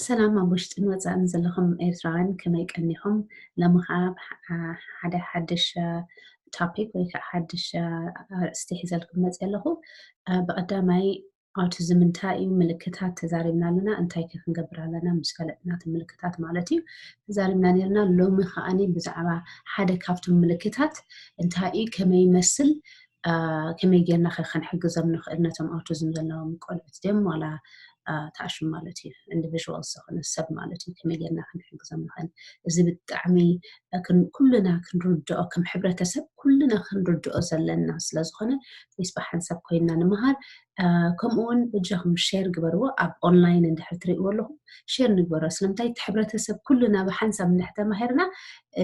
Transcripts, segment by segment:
ሰላም ኣብ ውሽጥን ወፃእን ዘለኹም ኤርትራውያን፣ ከመይ ቀኒኹም? ሎሚ ከዓ ሓደ ሓድሽ ቶፒክ ወይ ከዓ ሓድሽ ኣርእስቲ ሒዘልኩም መፅእ ኣለኹ። ብቐዳማይ ኣውቲዝም እንታይ እዩ? ምልክታት ተዛሪብና ኣለና። እንታይ ከ ክንገብር ኣለና? ምስ ፈለጥና እቲ ምልክታት ማለት እዩ ተዛሪብና ነርና። ሎሚ ከዓኒ ብዛዕባ ሓደ ካብቶም ምልክታት እንታይ እዩ፣ ከመይ ይመስል፣ ከመይ ጌርና ከ ከንሕግዞም ንኽእል ነቶም ኣውቲዝም ዘለዎም ቆልዑት ድዮም ዋላ ተኣሽሙ ማለት እዩ፣ ኢንዲቪዥዋል ዝኾነ ሰብ ማለት እዩ። ከመይ ጌርና ክንሕግዞም ንኽእል? እዚ ብጣዕሚ ኩልና ክንርድኦ፣ ከም ሕብረተሰብ ኩልና ክንርድኦ ዘለና ስለ ዝኾነ ፕሊስ ብሓንሳብ ኮይና ንምሃር። ከምኡ እውን እጃኹም ሼር ግበርዎ። ኣብ ኦንላይን እንድሕር ትርእይዎ ኣለኹም ሼር ንግበሮ። ስለምንታይ እቲ ሕብረተሰብ ኩልና ብሓንሳብ እንድሕር ተማሂርና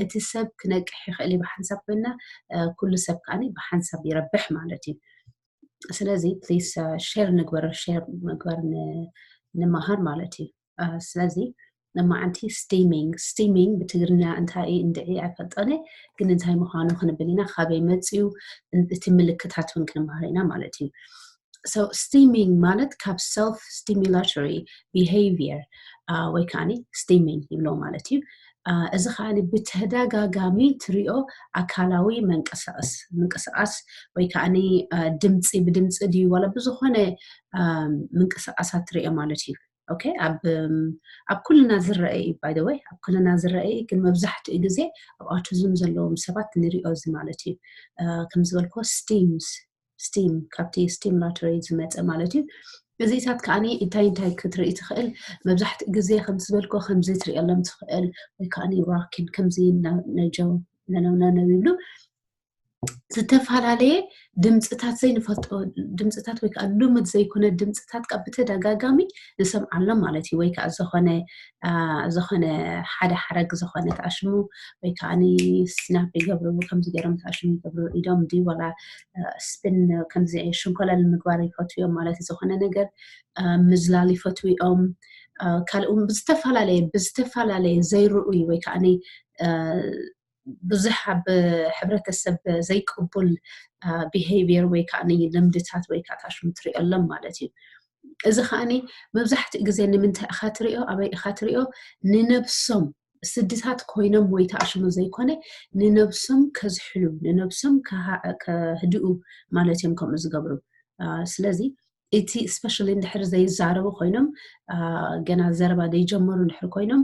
እቲ ሰብ ክነቅሕ ይኽእል እዩ ብሓንሳብ ኮይና፣ ኩሉ ሰብ ከዓኒ ብሓንሳብ ይረብሕ ማለት እዩ። ስለዚ ፕሊስ ሼር ንግበር፣ ሼር ምግባር ንምሃር ማለት እዩ። ስለዚ ንመዓንቲ ስቲሚንግ፣ ስቲሚንግ ብትግርኛ እንታይ እዩ እንድዒ ኣይፈልጦነ፣ ግን እንታይ ምዃኑ ክንብል ኢና፣ ካበይ መፅዩ፣ እቲ ምልክታት እውን ክንምሃር ኢና ማለት እዩ። So ስቲሚንግ ማለት ካብ ሰልፍ ስቲሙላቶሪ ቢሄቪየር ወይ ከዓ ስቲሚንግ ይብሎ ማለት እዩ። እዚ ከዓ ብተደጋጋሚ ትሪኦ ኣካላዊ መንቀሳቀስ ምንቅስቃስ ወይ ከዓ ድምፂ ብድምፂ ድዩ ዋላ ብዝኾነ ምንቅስቃሳት ትሪኦ ማለት እዩ። ኦኬ፣ ኣብ ኣብ ኩልና ዝረአ እዩ፣ ባይ ወይ ኣብ ኩልና ዝረአ እዩ፣ ግን መብዛሕትኡ ግዜ ኣብ ኣውቲዝም ዘለዎም ሰባት ንሪኦ እዚ ማለት እዩ። ከም ዝበልኮ ስቲምስ ስቲም ካብቲ ስቲሙላቶሪ ዝመፀ ማለት እዩ። እዚታት ከዓኒ እንታይ እንታይ ክትርኢ ትኽእል? መብዛሕትኡ ግዜ ከም ዝበልኮ ከምዚ ትሪእሎም ትኽእል ወይ ከዓኒ ራኪን ከምዚ ነጀው ነነው ነነው ይብሉ። ዝተፈላለየ ድምፅታት ዘይንፈልጦ ድምፅታት ወይ ከዓ ልሙድ ዘይኮነ ድምፅታት ካብ ብተደጋጋሚ ንሰምዓሎም ማለት እዩ። ወይ ከዓ ዝኾነ ዝኾነ ሓደ ሓረግ ዝኾነ ተኣሽሙ ወይ ከዓ ስናፕ ይገብሩ፣ ከምዚ ገይሮም ተኣሽሙ ይገብሩ ኢዶም ድዩ ዋላ ስፒን ከምዚ ሽንኮለል ምግባር ይፈትዉ እዮም ማለት እዩ። ዝኾነ ነገር ምዝላል ይፈትዉ እዮም። ካልእ እውን ብዝተፈላለየ ብዝተፈላለየ ዘይርኡይ ወይ ከዓ ብዙሕ ኣብ ሕብረተሰብ ዘይቅቡል ቢሄቪየር ወይ ከዓ ልምድታት ወይ ከዓ ታሽሙ ትሪኦ ኣሎም ማለት እዩ። እዚ ከዓኒ መብዛሕትኡ ግዜ ንምንታይ ኢኻ ትሪኦ? ኣበይ ኢኻ ትሪኦ? ንነብሶም ስድታት ኮይኖም ወይ ተኣሽሙ ዘይኮነ ንነብሶም ከዝሕሉ ንነብሶም ከህድኡ ማለት እዮም ከምኡ ዝገብሩ። ስለዚ እቲ ስፔሻሊ እንድሕር ዘይዛረቡ ኮይኖም ገና ዘረባ ዘይጀመሩ እንድሕር ኮይኖም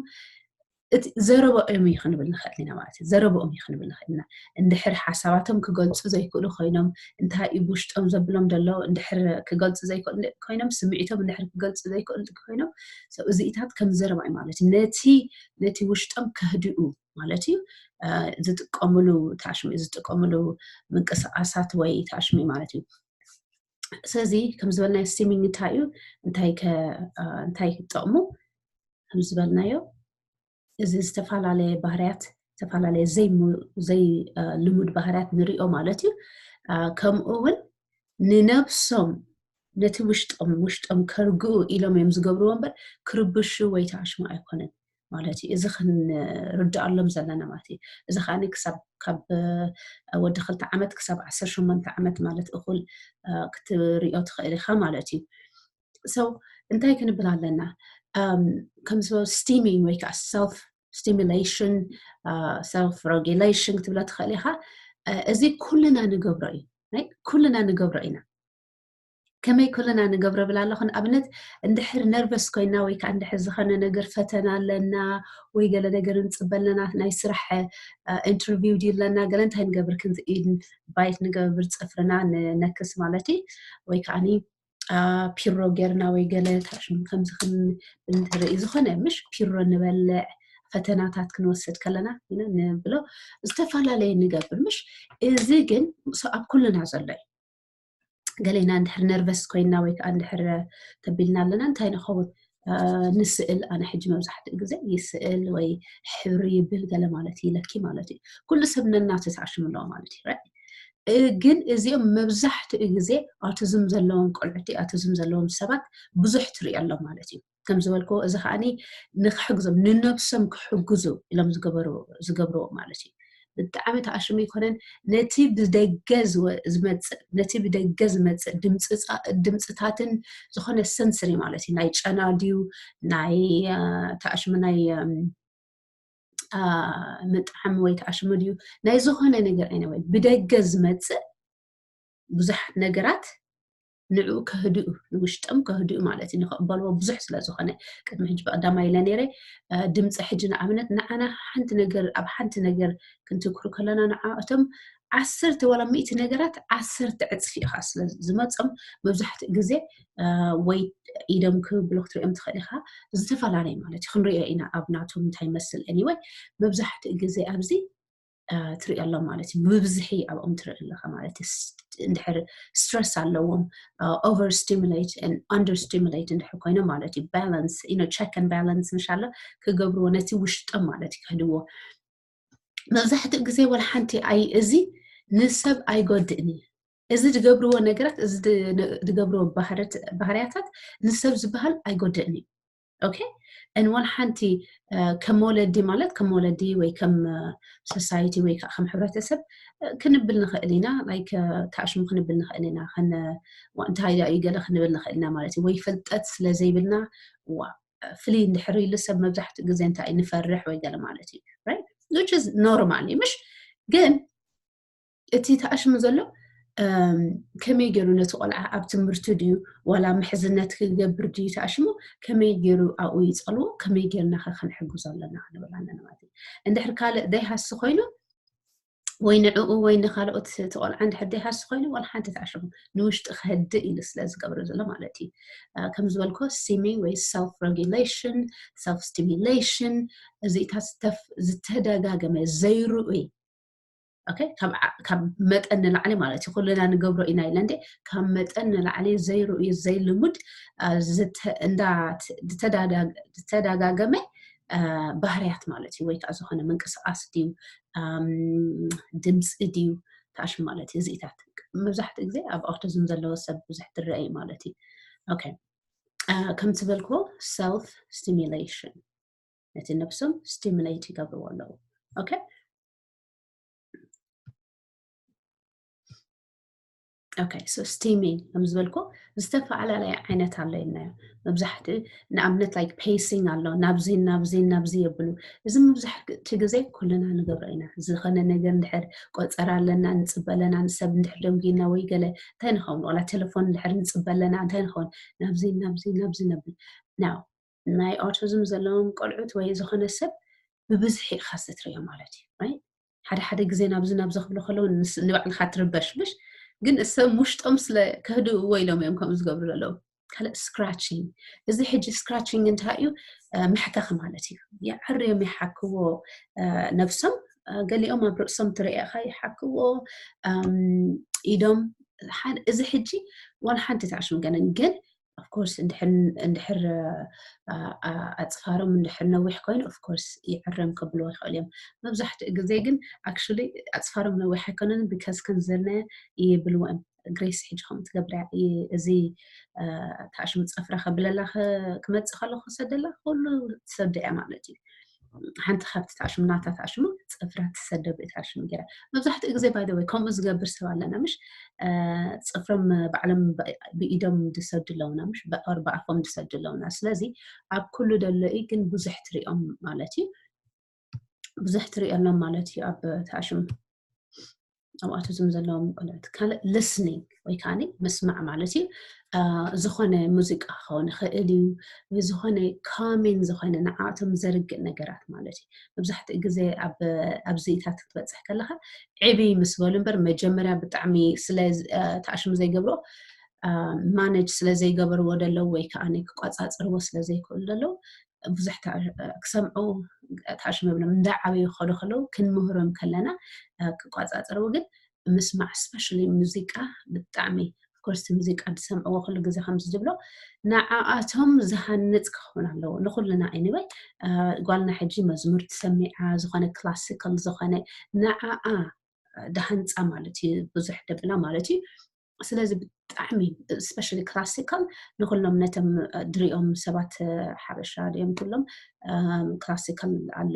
እቲ ዘረባኦም እዩ ክንብል ንኽእል ኢና ማለት እዩ። ዘረባኦም እዩ ክንብል ንኽእል ኢና። እንድሕር ሓሳባቶም ክገልፁ ዘይክእሉ ኮይኖም እንታይ እዩ ውሽጦም ዘብሎም ዘሎ እንድሕር ክገልፁ ዘይክእሉ ኮይኖም ስምዒቶም እንድሕር ክገልፁ ዘይክእሉ ኮይኖም እዚኢታት ከም ዘረባ እዩ ማለት እዩ። ነቲ ነቲ ውሽጦም ከህድኡ ማለት እዩ ዝጥቀምሉ ታሽሚ ዝጥቀምሉ ምንቅስቃሳት ወይ ታሽሚ ማለት እዩ። ስለዚ ከም ዝበልናዮ ስቲሚንግ እንታይ እዩ እንታይ እንታይ ይጠቕሙ ከም ዝበልናዮ እዚ ዝተፈላለየ ባህርያት ዝተፈላለየ ዘይልሙድ ባህርያት ንሪኦ ማለት እዩ። ከምኡ እውን ንነብሶም ነቲ ውሽጦም ውሽጦም ከርግኡ ኢሎም እዮም ዝገብርዎ እምበር ክርብሹ ወይ ተኣሽሙ ኣይኮነን ማለት እዩ። እዚ ክንርድኣሎም ዘለና ማለት እዩ። እዚ ከዓ ክሳብ ካብ ወዲ ክልተ ዓመት ክሳብ ዓሰርተ ሸሞንተ ዓመት ማለት እኹል ክትሪኦ ትኽእል ኢኻ ማለት እዩ። So እንታይ ክንብል ኣለና? ከም ስቲሚንግ ወይ ከዓ ሰልፍ ስቲሙሌሽን ሰልፍ ሬጉሌሽን ክትብሎ ትኽእል ኢኻ። እዚ ኩልና ንገብሮ እዩ። ኩልና ንገብሮ ኢና። ከመይ ኩልና ንገብሮ ብል ኣለኹ? ንኣብነት እንድሕር ነርቨስ ኮይና ወይ ከዓ እንድሕር ዝኾነ ነገር ፈተና ኣለና ወይ ገለ ነገር ንፅበ ኣለና ናይ ስራሕ ኢንተርቪው ድዩ ኣለና ገለ እንታይ ንገብር ክንዚ ኢድ ባይት ንገብር ፅፍርና ንነክስ ማለት እዩ ወይ ከዓኒ ፒሮ ጌርና ወይ ገለ ታሽም ከምዚ ክንብል ንርኢ ዝኾነ ምሽ ፒሮ ንበልዕ ፈተናታት ክንወስድ ከለና ንብሎ ዝተፈላለየ ንገብር ምሽ እዚ ግን ኣብ ኩልና ዘሎ እዩ። ገሌና እንድሕር ነርቨስ ኮይና ወይ ከዓ እንድሕር ተቢልና ኣለና እንታይ ንኸውን ንስእል ኣነ ሕጂ መብዛሕትኡ ግዜ ይስእል ወይ ሕብሪ ይብል ገለ ማለት ይለኪ ማለት እዩ። ኩሉ ሰብ ነናቱ ተኣሽሙ ኣለዎ ማለት እዩ። ግን እዚኦም መብዛሕትኡ ግዜ ኣውቲዝም ዘለዎም ቆልዑቲ ኣውቲዝም ዘለዎም ሰባት ብዙሕ ትሪኦ ኣሎ ማለት እዩ። ከም ዝበልክዎ እዚ ከዓኒ ንክሕግዞም ንነብሶም ክሕግዙ ኢሎም ዝገበሩ ዝገብርዎ ማለት እዩ። ብጣዕሚ ተኣሽሙ ኣይኮነን። ነቲ ብደገ ዝመፅእ ነቲ ብደገ ዝመፅእ ድምፅታትን ዝኾነ ሰንስሪ ማለት እዩ። ናይ ጨና ድዩ፣ ናይ ተኣሽሙ ናይ ምጥዓም ወይ ተኣሽሙ ድዩ፣ ናይ ዝኾነ ነገር ኣይነበ ብደገ ዝመፅእ ብዙሓት ነገራት ንዕኡ ከህድኡ፣ ንውሽጦም ከህድኡ ማለት እዩ። ንኽቕበልዎ ብዙሕ ስለ ዝኾነ፣ ቅድሚ ሕጂ ብቐዳማይ ኢለ ነይረ፣ ድምፂ ሕጂ ንኣብነት ንዓና ሓንቲ ነገር፣ ኣብ ሓንቲ ነገር ክንትኩር ከለና፣ ንዓኣቶም ዓሰርተ ዋላ ሚእቲ ነገራት ዓሰርተ ዕፅፊ ኢኻ ስለ ዝመፆም፣ መብዛሕትኡ ግዜ ወይ ኢዶም ክብሉ ክትሪኦም ትኽእል ኢኻ። ዝተፈላለየ ማለት እዩ፣ ክንሪኦ ኢና ኣብ ናቶም እንታይ መስል። Anyway፣ መብዛሕትኡ ግዜ ኣብዚ ትሪኦ ኣሎ ማለት እዩ። ብብዝሒ ኣብኦም ትርኢ ኣለኻ ማለት እዩ። እንድሕር ስትረስ ኣለዎም፣ over stimulate and under stimulate እንድሕር ኮይኖም ማለት እዩ። Balance፣ check and balance ምሽ ኣሎ ክገብርዎ፣ ነቲ ውሽጦም ማለት እዩ ክህድዎ። መብዛሕትኡ ግዜ ወላ ሓንቲ ኣይ እዚ ንሰብ ኣይጎድእን እዩ። እዚ ዝገብርዎ ነገራት፣ እዚ ዝገብርዎ ባህርያታት ንሰብ ዝበሃል ኣይጎድእን እዩ። Okay? And ወላ ሓንቲ ከም ወለዲ ማለት ከም ወለዲ ወይ ከም society ወይ ከዓ ከም ሕብረተሰብ ክንብል ንኽእል ኢና። Like ተኣሽሙ ክንብል ንኽእል ኢና። እንታይ ዳ እዩ ገለ ክንብል ንኽእል ኢና ማለት እዩ። ወይ ፍልጠት ስለ ዘይብልና፣ ዋ ፍልይ እንድሕር ኢሉ ሰብ መብዛሕትኡ ግዜ እንታይ እዩ ንፈርሕ ወይ ገለ ማለት እዩ። Which is normal እዩ ምሽ? ግን እቲ ተኣሽሙ ዘሎ ከመይ ገይሩ ነቲ ቆልዓ ኣብ ትምህርቲ ድዩ ዋላ ምሕዝነት ክገብር ድዩ ተኣሽሙ፣ ከመይ ገይሩ ኣብኡ ይፀልዎ፣ ከመይ ገይርና ከ ክንሕግዞ ኣለና ክንብል ኣለና ማለት እዩ። እንድሕር ካልእ ደይሃሲ ኮይኑ ወይ ንዕኡ ወይ ንካልኦት እቲ ቆልዓ እንድሕር ደይሃሲ ኮይኑ ዋላ ሓንቲ ተኣሽሙ ንውሽጢ ክህድእ ኢሉ ስለ ዝገብሮ ዘሎ ማለት እዩ። ከም ዝበልኮ stimming ወይ self regulation፣ self stimulation፣ እዚታት ዝተደጋገመ ዘይርኡይ ካብ መጠን ንላዕሊ ማለት እዩ። ኩልና ንገብሮ ኢና ኢለ እንዴ፣ ካብ መጠን ንላዕሊ ዘይርኡይ ዘይልሙድ እንዳ ዝተዳጋገመ ባህርያት ማለት እዩ። ወይ ከዓ ዝኾነ ምንቅስቃስ ድዩ፣ ድምፂ ድዩ፣ ታሽ ማለት እዩ። እዚታት መብዛሕትኡ ግዜ ኣብ ኦቲዝም ዘለዎ ሰብ ብዙሕ ትረአ እዩ ማለት እዩ። ከም ዝበልክዎ self stimulation፣ ነቲ ነብሶም stimulate ይገብርዎ ኣለዉ። Okay? Okay, so stimming ከም ዝበልኩ ዝተፈላለየ ዓይነት ኣሎ ኢልናዮ። መብዛሕትኡ ንኣብነት like pacing ኣሎ፣ ናብዚ ናብዚ ናብዚ የብሉ። እዚ መብዛሕትኡ ግዜ ኩልና ንገብሮ ኢና። ዝኾነ ነገር እንድሕር ቆፀራ ኣለና ንፅበ ኣለና፣ ንሰብ እንድሕር ደንጉይና ወይ ገለ እንታይ ንኸውን፣ ዋላ ቴሌፎን እንድሕር ንፅበ ኣለና እንታይ ንኸውን፣ ናብዚ ናብዚ ናብዚ ነብል። Now ናይ ኦቲዝም ዘለዎም ቆልዑት ወይ ዝኾነ ሰብ ብብዝሒ ኢኻ ስትሪኦ ማለት እዩ። ሓደ ሓደ ግዜ ናብዚ ናብዚ ክብሉ ከለዉ ንባዕልካ ትርበሽ ምሽ፣ ግን እሰብ ውሽጦም ስለ ከህድእዎ ኢሎም እዮም ከምኡ ዝገብሩ ዘለዉ። ካልእ scratching፣ እዚ ሕጂ scratching እንታይ እዩ? ምሕካኽ ማለት እዩ። የዕርዮም ይሓክዎ ነብሶም፣ ገሊኦም ኣብ ርእሶም ትርእኻ ይሓክዎ ኢዶም። እዚ ሕጂ ዋላ ሓንቲ ተኣሽም ገለን ግን of course እንድሕር ኣፅፋሮም እንድሕር ነዊሕ ኮይኑ of course ይዕረም ከብልዎ ይኽእል እዮም። መብዛሕትኡ ግዜ ግን actually ኣፅፋሮም ነዊሕ ኣይኮነን because ከም ዝበልናዮ ይብልዎ እዮም። ግሬስ ሕጂ ከምኡ ትገብርያ እዚ ተኣሽሙ ፀፍራ ከብለላ ክመፅእ ከሎ ክሰደላ ኩሉ ትሰደ እያ ማለት እዩ። ሓንቲ ካብቲ ተኣሽሙ ናታ ተኣሽሙ ፅፍራ ትሰደብ እታ ኣሽሙ ገይራ። መብዛሕትኡ ግዜ by the way ከምኡ ዝገብር ሰብ ኣለና ምሽ? ፅፍሮም ባዕሎም ብኢዶም ዝሰዱ ኣለውና ምሽ? ብኣፎም ዝሰዱ ኣለውና። ስለዚ ኣብ ኩሉ ደሎ እዩ ግን ብዙሕ ትሪኦም ማለት እዩ። ብዙሕ ትሪኦ ኣሎም ማለት እዩ ኣብ ተኣሽሙ ኣብ ኦቲዝም ዘለዎም ቆልዑት። ካልእ listening ወይ ከዓ ምስማዕ ማለት እዩ። ዝኾነ ሙዚቃ ክኸውን ይኽእል እዩ፣ ዝኾነ calming ዝኾነ ንዓኣቶም ዘርግእ ነገራት ማለት እዩ። መብዛሕትኡ ግዜ ኣብዚኢታት ክትበፅሕ ከለካ ዕብይ ምስ በሉ እምበር መጀመርያ ብጣዕሚ ስለ ተኣሽሙ ዘይገብሮ ማነጅ ስለ ዘይገበርዎ ደለው ወይ ከዓ ክቆፃፅርዎ ስለ ዘይክእሉ ደለው ብዙሕ ክሰምዑ ተኣሽሙ የብሎም። እንዳ ዓበዩ ክኸዱ ከለው ክንምህሮም ከለና ክቆፃፀርዎ ግን ምስማዕ especially ሙዚቃ ብጣዕሚ of course ሙዚቃ ዝሰምዕዎ ኩሉ ግዜ ከምዚ ዝብሎ ንዓኣቶም ዝሃንፅ ክኸውን ኣለዎ። ንኩልና anyway ጓልና ሕጂ መዝሙር ትሰሚዓ ዝኾነ classical ዝኾነ ንዓኣ ድሃንፃ ማለት እዩ። ብዙሕ ደብላ ማለት እዩ። ስለዚ ብጣዕሚ especially classical ንኩሎም ነቶም ድሪኦም ሰባት ሓበሻ ድዮም ኩሎም classical ኣሎ።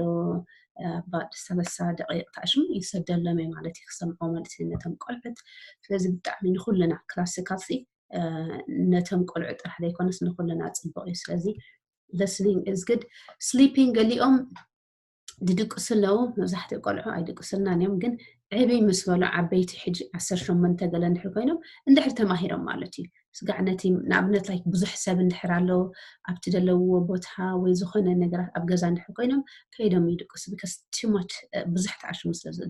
ሰለሳ ደቂቕ ታሽም ይሰደሎም እየ ማለት እዩ ክሰምዖ ማለት እዩ ነቶም ቆልዑት። ስለዚ ብጣዕሚ ንኩልና classical ነቶም ቆልዑ ጥራሕ ዘይኮነስ ንኩልና ፅቡቅ እዩ። ስለዚ listening is good። Sleeping ገሊኦም ድድቅሱ ኣለዉ። መብዛሕትኡ ቆልዑ ኣይድቅሱልናን እዮም፣ ግን ዕብይ ምስ በሉ ዓበይቲ ሕጂ ዓሰርተ ሸሞንተ ገለ እንድሕር ኮይኖም እንድሕር ተማሂሮም ማለት እዩ። ስጋዕ ነቲ ንኣብነት like ብዙሕ ሰብ እንድሕር ኣለዉ ኣብቲ ዘለውዎ ቦታ ወይ ዝኾነ ነገራት ኣብ ገዛ እንድሕር ኮይኖም ከይዶም ይድቅሱ because too much ብዙሕ ተኣሽሙ ስለ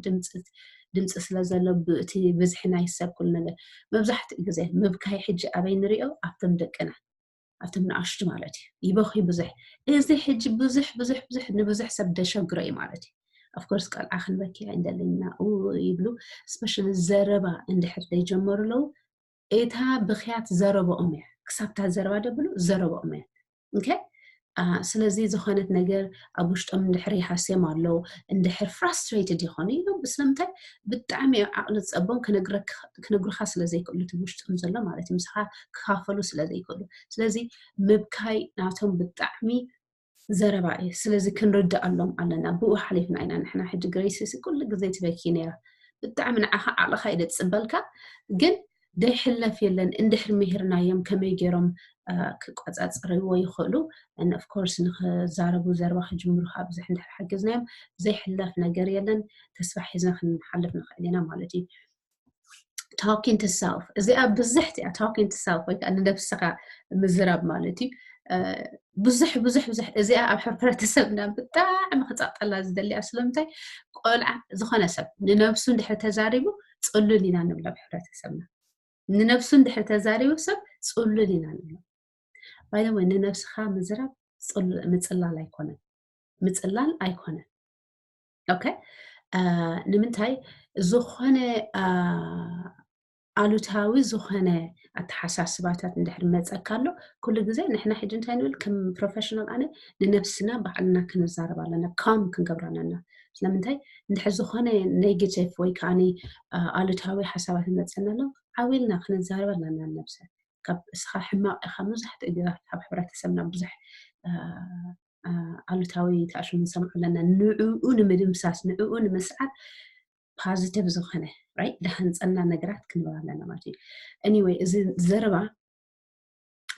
ድምፂ ስለ ዘሎ እቲ ብዝሒ ናይ ሰብ ኩሉ ነገር መብዛሕትኡ ግዜ ምብካይ ሕጂ ኣበይ ንሪኦ ኣብቶም ደቅና ኣብቶም ንኣሽቱ ማለት እዩ ይበኺ ብዙሕ። እዚ ሕጂ ብዙሕ ብዙሕ ብዙሕ ንብዙሕ ሰብ ደሸግሮ እዩ ማለት እዩ። Of course ቀልዓ ክንበኪ ኣይንደለና ይብሉ። Especially ዘረባ እንድሕር ዘይጀመሩ ኣለዉ እታ ብኽያት ዘረበኦም እያ። ክሳብታ ዘረባ ደብሉ ዘረበኦም እያ። Okay ስለዚ ዝኾነት ነገር ኣብ ውሽጦም እንድሕር ይሃስዮም ኣለዉ እንድሕር frustrated ይኾኑ እዮም። ስለምንታይ ብጣዕሚ እዮም ዓቕሊ ዝፀቦም ክነግሩኻ ስለ ዘይክእሉ እቲ ውሽጦም ዘሎ ማለት እዩ ምሳኻ ክካፈሉ ስለ ዘይክእሉ። ስለዚ ምብካይ ናቶም ብጣዕሚ ዘረባ እዩ። ስለዚ ክንርድኣሎም ኣለና። ብኡ ሓሊፍና ኢና ንሕና ሕጂ ግሬሲ ኩሉ ግዜ ትበኪ ነይራ። ብጣዕሚ ንዓኻ ዓቕልኻ እዩ ደፅበልካ ግን ዘይሕለፍ የለን። እንድሕር ምሂርናዮም ከመይ ገይሮም ክቆፃፀርዎ ይኽእሉ። Of course ንክዛረቡ ዘረባ ክጅምሩ ካብ ብዙሕ እንድሕር ሓገዝናዮም ዘይሕለፍ ነገር የለን። ተስፋ ሒዝና ክንሓልፍ ንኽእል ኢና ማለት እዩ። Talking to self እዚኣ ብዙሕቲ እያ። Talking to self ወይ ከዓ ንነብስኻ ምዝራብ ማለት እዩ። ብዙሕ ብዙሕ ብዙሕ እዚኣ ኣብ ሕብረተሰብና ብጣዕሚ ክፀቕጠላ ዝደሊያ ስለምንታይ ቆልዓ ዝኾነ ሰብ ንነብሱ እንድሕር ተዛሪቡ ፅሉል ኢና ንብሎ ኣብ ሕብረተሰብና። ንነብሱ እንድሕር ተዛሪቡ ሰብ ፅሉል ኢና ንብሎ። By the way ንነብስኻ ምዝራብ ምፅላል ኣይኮነን። ምፅላል ኣይኮነን። Okay ንምንታይ ዝኾነ ኣሉታዊ ዝኾነ ኣተሓሳስባታት እንድሕር መፀካ ኣሎ ኩሉ ግዜ ንሕና ሕጂ እንታይ ንብል ከም professional ኣነ ንነብስና ባዕልና ክንዛረብ ኣለና። Calm ክንገብራ ኣለና። ስለምንታይ እንድሕር ዝኾነ negative ወይ ከዓ ኣሉታዊ ሓሳባት መፀና ኣሎ ዓው ኢልና ክንዛረብ ኣለና። ነብሰ ካብ እስኻ ሕማቕ ኢኻ መብዛሕትኡ ግዜ ካብ ሕብረተሰብና ብዙሕ ኣሉታዊ ተኣሽሙ ንሰምዖ ኣለና። ንዕኡ ንምድምሳስ ንዕኡ ንምስዓር positive ዝኾነ right ዝሃንፀና ነገራት ክንብል ኣለና ማለት እዩ። Anyway እዚ ዘረባ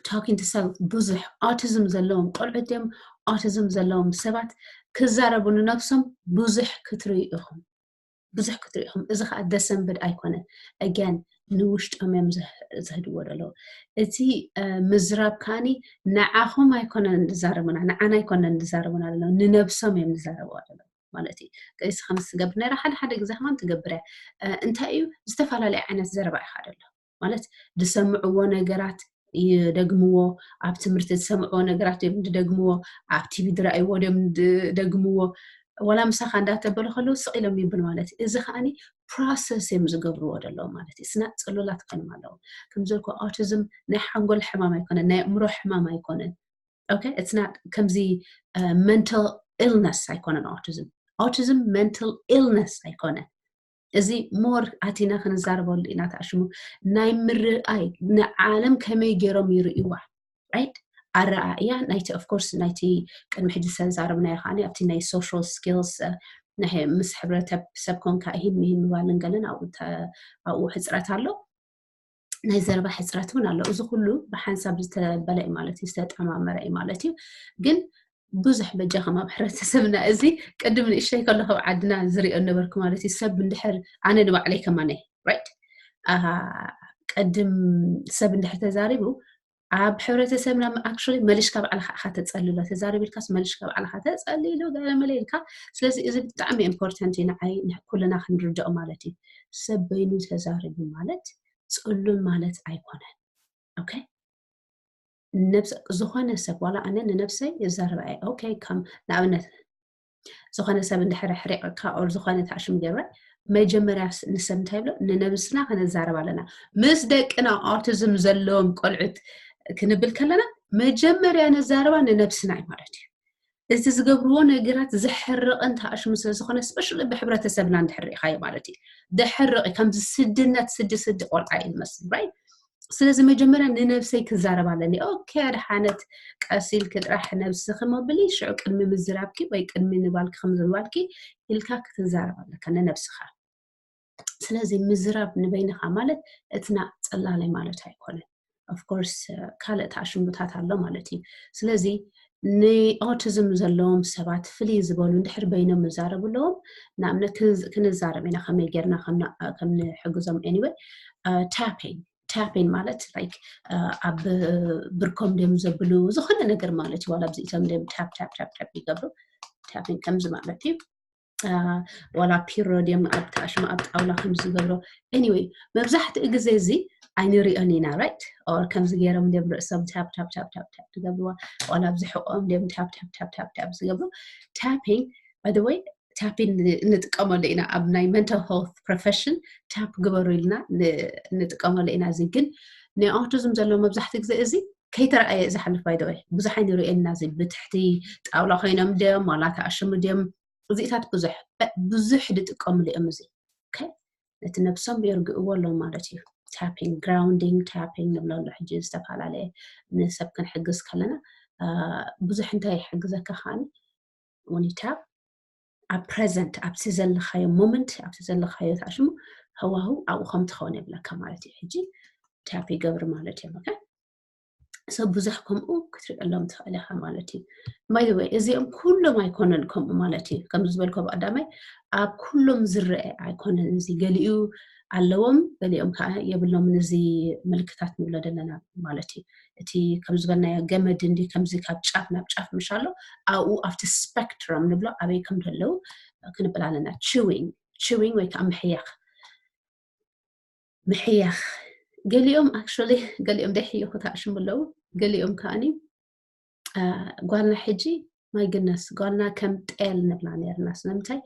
talking to self ብዙሕ autism ዘለዎም ቆልዑት እዮም። Autism ዘለዎም ሰባት ክዛረቡ ንነብሶም ብዙሕ ክትርእዩ ኢኹም። ብዙሕ ክትርኢ ኢኹም። እዚ ከዓ ደሰንብድ ኣይኮነን። Again ንውሽጦም እዮም ዘህድዎ ዘለዉ። እቲ ምዝራብ ከዓኒ ንዓኹም ኣይኮነን ዝዛረቡና ንዓና ኣይኮነን ዝዛረቡና ዘለዉ ንነብሶም እዮም ዝዛረብዋ ዘለዉ ማለት እዩ። ቀይስ ከም ትገብር ነራ ሓደ ሓደ ግዜ ከማን ትገብር እያ። እንታይ እዩ ዝተፈላለየ ዓይነት ዘረባ ኢኻ ደሎ ማለት ዝሰምዕዎ ነገራት ይደግምዎ። ኣብ ትምህርቲ ዝሰምዕዎ ነገራት እዮም ዝደግምዎ። ኣብ ቲቪ ዝረኣይዎ እዮም ዝደግምዎ። ዋላ ምሳኻ እንዳተበሉ ከለዉ ስቕ ኢሎም ይብል ማለት እዩ። እዚ ከዓኒ process እዮም ዝገብርዎ ዘለዉ ማለት እዩ። ስና ፅሉላት ኮይኖም ኣለዉ። ከምዚ ኢልኩ autism ናይ ሓንጎል ሕማም ኣይኮነን፣ ናይ ኣእምሮ ሕማም ኣይኮነን። Okay it's not ከምዚ mental illness ኣይኮነን autism። Autism mental illness ኣይኮነን። እዚ more ኣቲና ክንዛረበሉ ኢና ተኣሽሙ ናይ ምርኣይ ንዓለም ከመይ ገይሮም ይርእይዋ right ኣረኣእያ ናይቲ of course ናይቲ ቅድሚ ሕጂ ዝተዛረብናዮ ከዓ ኣብቲ ናይ social skills ምስ ሕብረተሰብ ኮንካ ይህን ምሂን ምባልን ገለን ኣብኡ ሕፅረት ኣሎ። ናይ ዘረባ ሕፅረት እውን ኣሎ። እዚ ኩሉ ብሓንሳብ ዝተበለ እዩ ማለት እዩ ዝተጠማመረ እዩ ማለት እዩ። ግን ብዙሕ በጃኹም ኣብ ሕብረተሰብና እዚ ቅድም ንእሽተይ ከለኹ ኣብ ዓድና ዝሪኦ ነበርኩ ማለት እዩ። ሰብ እንድሕር ኣነ ንባዕለይ ከማነ right ቅድም ሰብ እንድሕር ተዛሪቡ ኣብ ሕብረተሰብና actually መሊሽካ ባዕልኻ ኢኻ ተፀልሎ ተዛሪቡ ኢልካስ መሊሽካ ባዕልኻ ተፀሊሉ ገለ መለ ኢልካ። ስለዚ እዚ ብጣዕሚ important እዩ ንዓይ ኩልና ክንርድኦ ማለት እዩ። ሰብ በይኑ ተዛሪቡ ማለት ፅሉል ማለት ኣይኮነን። Okay ዝኾነ ሰብ ዋላ ኣነ ንነብሰይ ይዛረባ እየ። Okay ከም ንኣብነት ዝኾነ ሰብ እንድሕር ኣሕሪቕካ or ዝኾነ ታሽም ገብረ መጀመርያ ንሰብ እንታይ ብሎ ንነብስና ክንዛረብ ኣለና። ምስ ደቅና autism ዘለዎም ቆልዑት ክንብል ከለና መጀመርያ ንዛረባ ንነብስና እዩ ማለት እዩ። እቲ ዝገብርዎ ነገራት ዘሕርቕን ተኣሽሙ ስለ ዝኾነ፣ ስፔሻሊ ብሕብረተሰብና እንድሕር ርኢኻዮ ማለት እዩ። ዘሕርቕ እዩ፣ ከምዚ ስድነት፣ ስዲ ስዲ ቆልዓ እዩ ዝመስል፣ ራይት? ስለዚ መጀመርያ ንነብሰይ ክዛረብ ኣለኒ። ኦኬ፣ ኣድሓነት፣ ቀስ ኢልኪ ጥራሕ ነብስኺ ሞብሊ፣ ሽዑ ቅድሚ ምዝራብኪ ወይ ቅድሚ ንባልኪ፣ ከምዚ ንባልኪ ኢልካ ክትዛረብ ኣለካ ንነብስኻ። ስለዚ ምዝራብ ንበይንኻ ማለት እትና ጽላለ ማለት ኣይኮነን። ኦፍኮርስ ካልእ ተኣሽሙታት ኣሎ ማለት እዩ። ስለዚ ንኦቲዝም ዘለዎም ሰባት ፍልይ ዝበሉ እንድሕር በይኖም ይዛረቡ ኣለዎም። ንኣብነት ክንዝ- ክንዛረብ ኢና ከመይ ጌርና ከም ን- ከም ንሕግዞም። Anyway, ታፒንግ፣ ታፒንግ ማለት ላይክ ኣብ ብርኮም ድዮም ዘብሉ፣ ዝኾነ ነገር ማለት እዩ። ዋላ ኣብዚኢቶም ድዮም ታፕ ታፕ ታፕ ታፕ ይገብሩ። ታፒንግ ከምዚ ማለት እዩ። ዋላ ፒሮ ድዮም ኣብ ተኣሽሙ ኣብ ጣውላ ከም ዝገብሮ። Anyway, መብዛሕትኡ ግዜ እዚ ኣይንሪኦን ኢና፣ ራይት? ኦር ከምዚ ገይሮም ድዮም ርእሶም ታፕ ታፕ ታፕ ታፕ ታፕ ዝገብርዋ? ዋላ ኣብዚ ሕቆም ድዮም ታፕ ታፕ ታፕ ታፕ ታፕ ዝገብሩ? ታፒንግ፣ by the way, ታፒንግ ንጥቀመሉ ኢና ኣብ ናይ ሜንታል ሄልት ፕሮፌሽን። ታፕ ግበሩ ኢልና ን- ንጥቀመሉ ኢና። እዚ ግን ናይ ኦቲዝም ዘለዎ መብዛሕትኡ ግዜ እዚ ከይተረኣየ እዩ ዝሓልፍ። By the way, ብዙሕ ኣይንሪኦን ኢና። እዚ ብትሕቲ ጣውላ ኮይኖም ድዮም ዋላ ተኣሽሙ ድዮም? እዚታት ብዙሕ ብዙሕ ዝጥቀምሉ እዮም። እዚ፣ ኦኬ፣ ነቲ ነብሶም የርግእዎ ኣለዉ ማለት እዩ። ታፒንግ፣ ግራውንዲንግ ታፒንግ ንብሎ ኣሎ። ሕጂ ዝተፈላለየ ንሰብ ክንሕግዝ ከለና፣ አ፣ ብዙሕ እንታይ ይሕግዘካ ከዓኒ፣ when you tap፣ ኣብ ፕሬዘንት፣ ኣብቲ ዘለኻዮ ሞመንት፣ ኣብቲ ዘለኻዮ ተኣሽሙ፣ ሃዋህው ኣብኡ ከም ትኸውን የብለካ ማለት እዩ። ሕጂ ታፕ ይገብር ማለት እዮም። ኦኬ፣ ሰብ ብዙሕ ከምኡ ክትሪእሎም ትኽእል ኢኻ ማለት እዩ። By the way, እዚኦም ኩሎም ኣይኮነን ከምኡ ማለት እዩ። ከም ዝበልኮ ብቀዳማይ፣ ኣብ ኩሎም ዝረአ ኣይኮነን። እዚ ገሊኡ ኣለዎም፣ ገሊኦም ከዓ የብሎምን። እዚ ምልክታት ንብሎ ዘለና ማለት እዩ። እቲ ከም ዝበልናዮ ገመድ እንዲ ከምዚ ካብ ጫፍ ናብ ጫፍ ምሽ ኣሎ፣ ኣብኡ ኣብቲ ስፔክትረም ንብሎ ኣበይ ከም ዘለዉ ክንብል ኣለና። ችዊንግ፣ ችዊንግ ወይ ከዓ ምሕያኽ፣ ምሕያኽ። ገሊኦም ኣክቹዋሊ፣ ገሊኦም ደይሕይኹ ተኣሽሙ ኣለዉ፣ ገሊኦም ከዓኒ፣ አ፣ ጓልና ሕጂ፣ ማይ ግነስ፣ ጓልና ከም ጤል ንብላ ነርና። ስለምንታይ?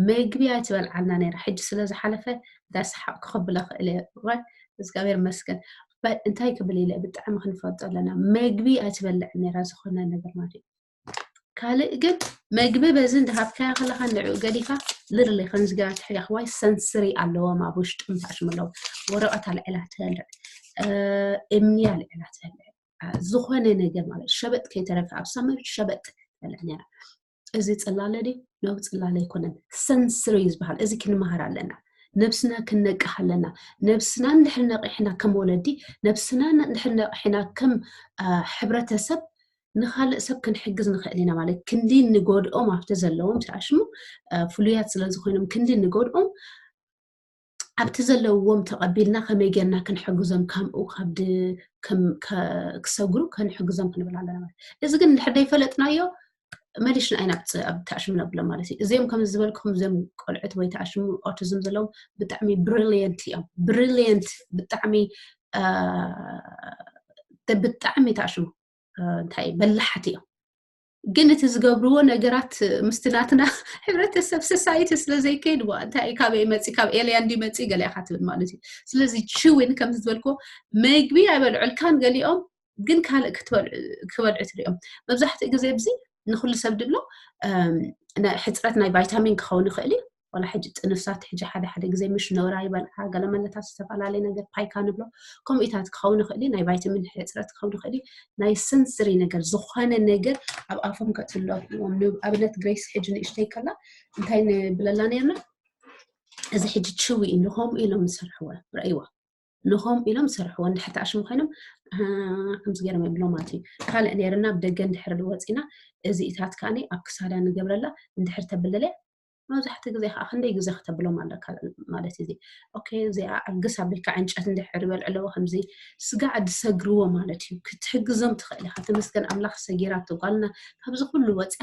መግቢ ኣይትበልዓልና ነይራ። ሕጂ ስለ ዝሓለፈ፣ ዳስሓቅ ክኸብለ ክእል እየ። እዋይ፣ እግዚኣብሔር መስገን። በ-፣ እንታይ ክብል ኢለ፣ ብጣዕሚ ክንፈልጦ ኣለና። መግቢ ኣይትበልዕን ነይራ፣ ዝኾነ ነገር ማለት እዩ። ካልእ ግን፣ መግቢ በዚ እንዳሃብካያ ከለኻ፣ ንዕኡ ገዲፋ፣ ልርሊ ከምዚ ገይራ ትሕያኽ። ዋይ፣ ሰንስሪ ኣለዎም ኣብ ውሽጦም ተኣሽሙ ኣለዉ። ወረቐት ኣልዒላ ትበልዕ፣ እ፣ እምኒ ኣልዒላ ትበልዕ፣ እ፣ ዝኾነ ነገር ማለት ሸበጥ ከይተረፈ ኣብ ሳመር ሸበጥ ትበልዕ ነይራ። እዚ ጽላለ ድዩ? ነው፣ ጽላለ ኣይኮነን። ሰንስሪ እዩ ዝበሃል። እዚ ክንመሃር ኣለና። ነብስና ክንነቅሕ ኣለና። ነብስና እንድሕር ነቂሕና ከም ወለዲ፣ ነብስና እንድሕር ነቂሕና ከም፣ አ፣ ሕብረተሰብ፣ ንኻልእ ሰብ ክንሕግዝ ንኽእል ኢና ማለት። ክንዲ ንጎድኦም ኣብቲ ዘለዎም ተኣሽሙ፣ አ፣ ፍሉያት ስለ ዝኾይኖም ክንዲ ንጎድኦም ኣብቲ ዘለዎም ተቐቢልና ከመይ ጌርና ክንሕግዞም፣ ከምኡ ካብ ድ-፣ ከም-፣ ከ-፣ ክሰግሩ ክንሕግዞም ክንብል ኣለና ማለት። እዚ ግን እንድሕር ዘይፈለጥናዮ፣ መሊሽና ኢና ኣብ ፅ-፣ ኣብ ተኣሽሙ ነብሎም ማለት እዩ። እዚኦም ከም ዝበልኩም፣ እዚኦም ቆልዑት ወይ ተኣሽሙ ኦቲዝም ዘለዎም ብጣዕሚ ብሪሊየንት እዮም። ብሪሊየንት፣ ብጣዕሚ፣ አ፣ ብጣዕሚ ተኣሽሙ፣ አ፣ እንታይ፣ በላሓት እዮም። ግን እቲ ዝገብርዎ ነገራት ምስቲ ናትና ሕብረተሰብ፣ ሶሳይቲ ስለ ዘይከይድዎ፣ እንታይ፣ ካበይ መፂ፣ ካብ ኤልያን ድዩ መፂ፣ ገለ ኢኻ ትብል ማለት እዩ። ስለዚ ችዊን ከምዚ ዝበልክዎ፣ መግቢ ኣይበልዑልካን ገሊኦም፣ ግን ካልእ ክትበልዑ፣ ክበልዑ ትሪኦም። መብዛሕትኡ ግዜ ኣብዚ ንኩሉ ሰብ ድብሎ፣ እም፣ ነ-፣ ሕፅረት ናይ ቫይታሚን ክኸውን ይኽእል እዩ። ዋላ ሕጂ ጥንሳት ሕጂ ሓደ ሓደ ግዜ ምሽ ኖራ ይበልዓ፣ ገለ መለታት ዝተፈላለየ ነገር ፓይካ ንብሎ፣ ከምኡታት ክኸውን ይኽእል እዩ። ናይ ቫይታሚን ሕፅረት ክኸውን ይኽእል እዩ። ናይ ሰንስሪ ነገር፣ ዝኾነ ነገር ኣብ ኣፎም ከእትውሎም እዮም። ንኣብነት ግሬስ ሕጂ ንእሽተይ ከላ እንታይ ንብለላ ነርና? እዚ ሕጂ ችዊ እዩ፣ ንኸምኡ ኢሎም ዝሰርሕዎ፣ ረእይዋ። ንኸምኡ ኢሎም ዝሰርሕዎ፣ እንድሕር ተኣሽሙ ኮይኖም፣ እ፣ ከምዚ ገይሮም የብሎም ማለት እዩ። ካልእ ነርና፣ ኣብ ደገ እንድሕር ወፂና፣ እዚኢታት ከዓኒ ኣብ ክሳዳ ንገብረላ፣ እንድሕር ተብለለያ፣ መብዛሕትኡ ግዜ ከዓ ክንደይ ግዜ ክተብሎም ኣለካ ማለት እዩ። እዚ፣ ኦኬ፣ እዚኣ ኣግስ ኣቢልካ ዕንጨት እንድሕር ይበልዑ ኣለዎ፣ ከምዚ ስጋዕ ዝሰግርዎ ማለት እዩ። ክትሕግዞም ትኽእል ኢኻ። ተመስገን ኣምላኽ ሰጊራቶ ጓልና ካብዚ ኩሉ ወፅያ፣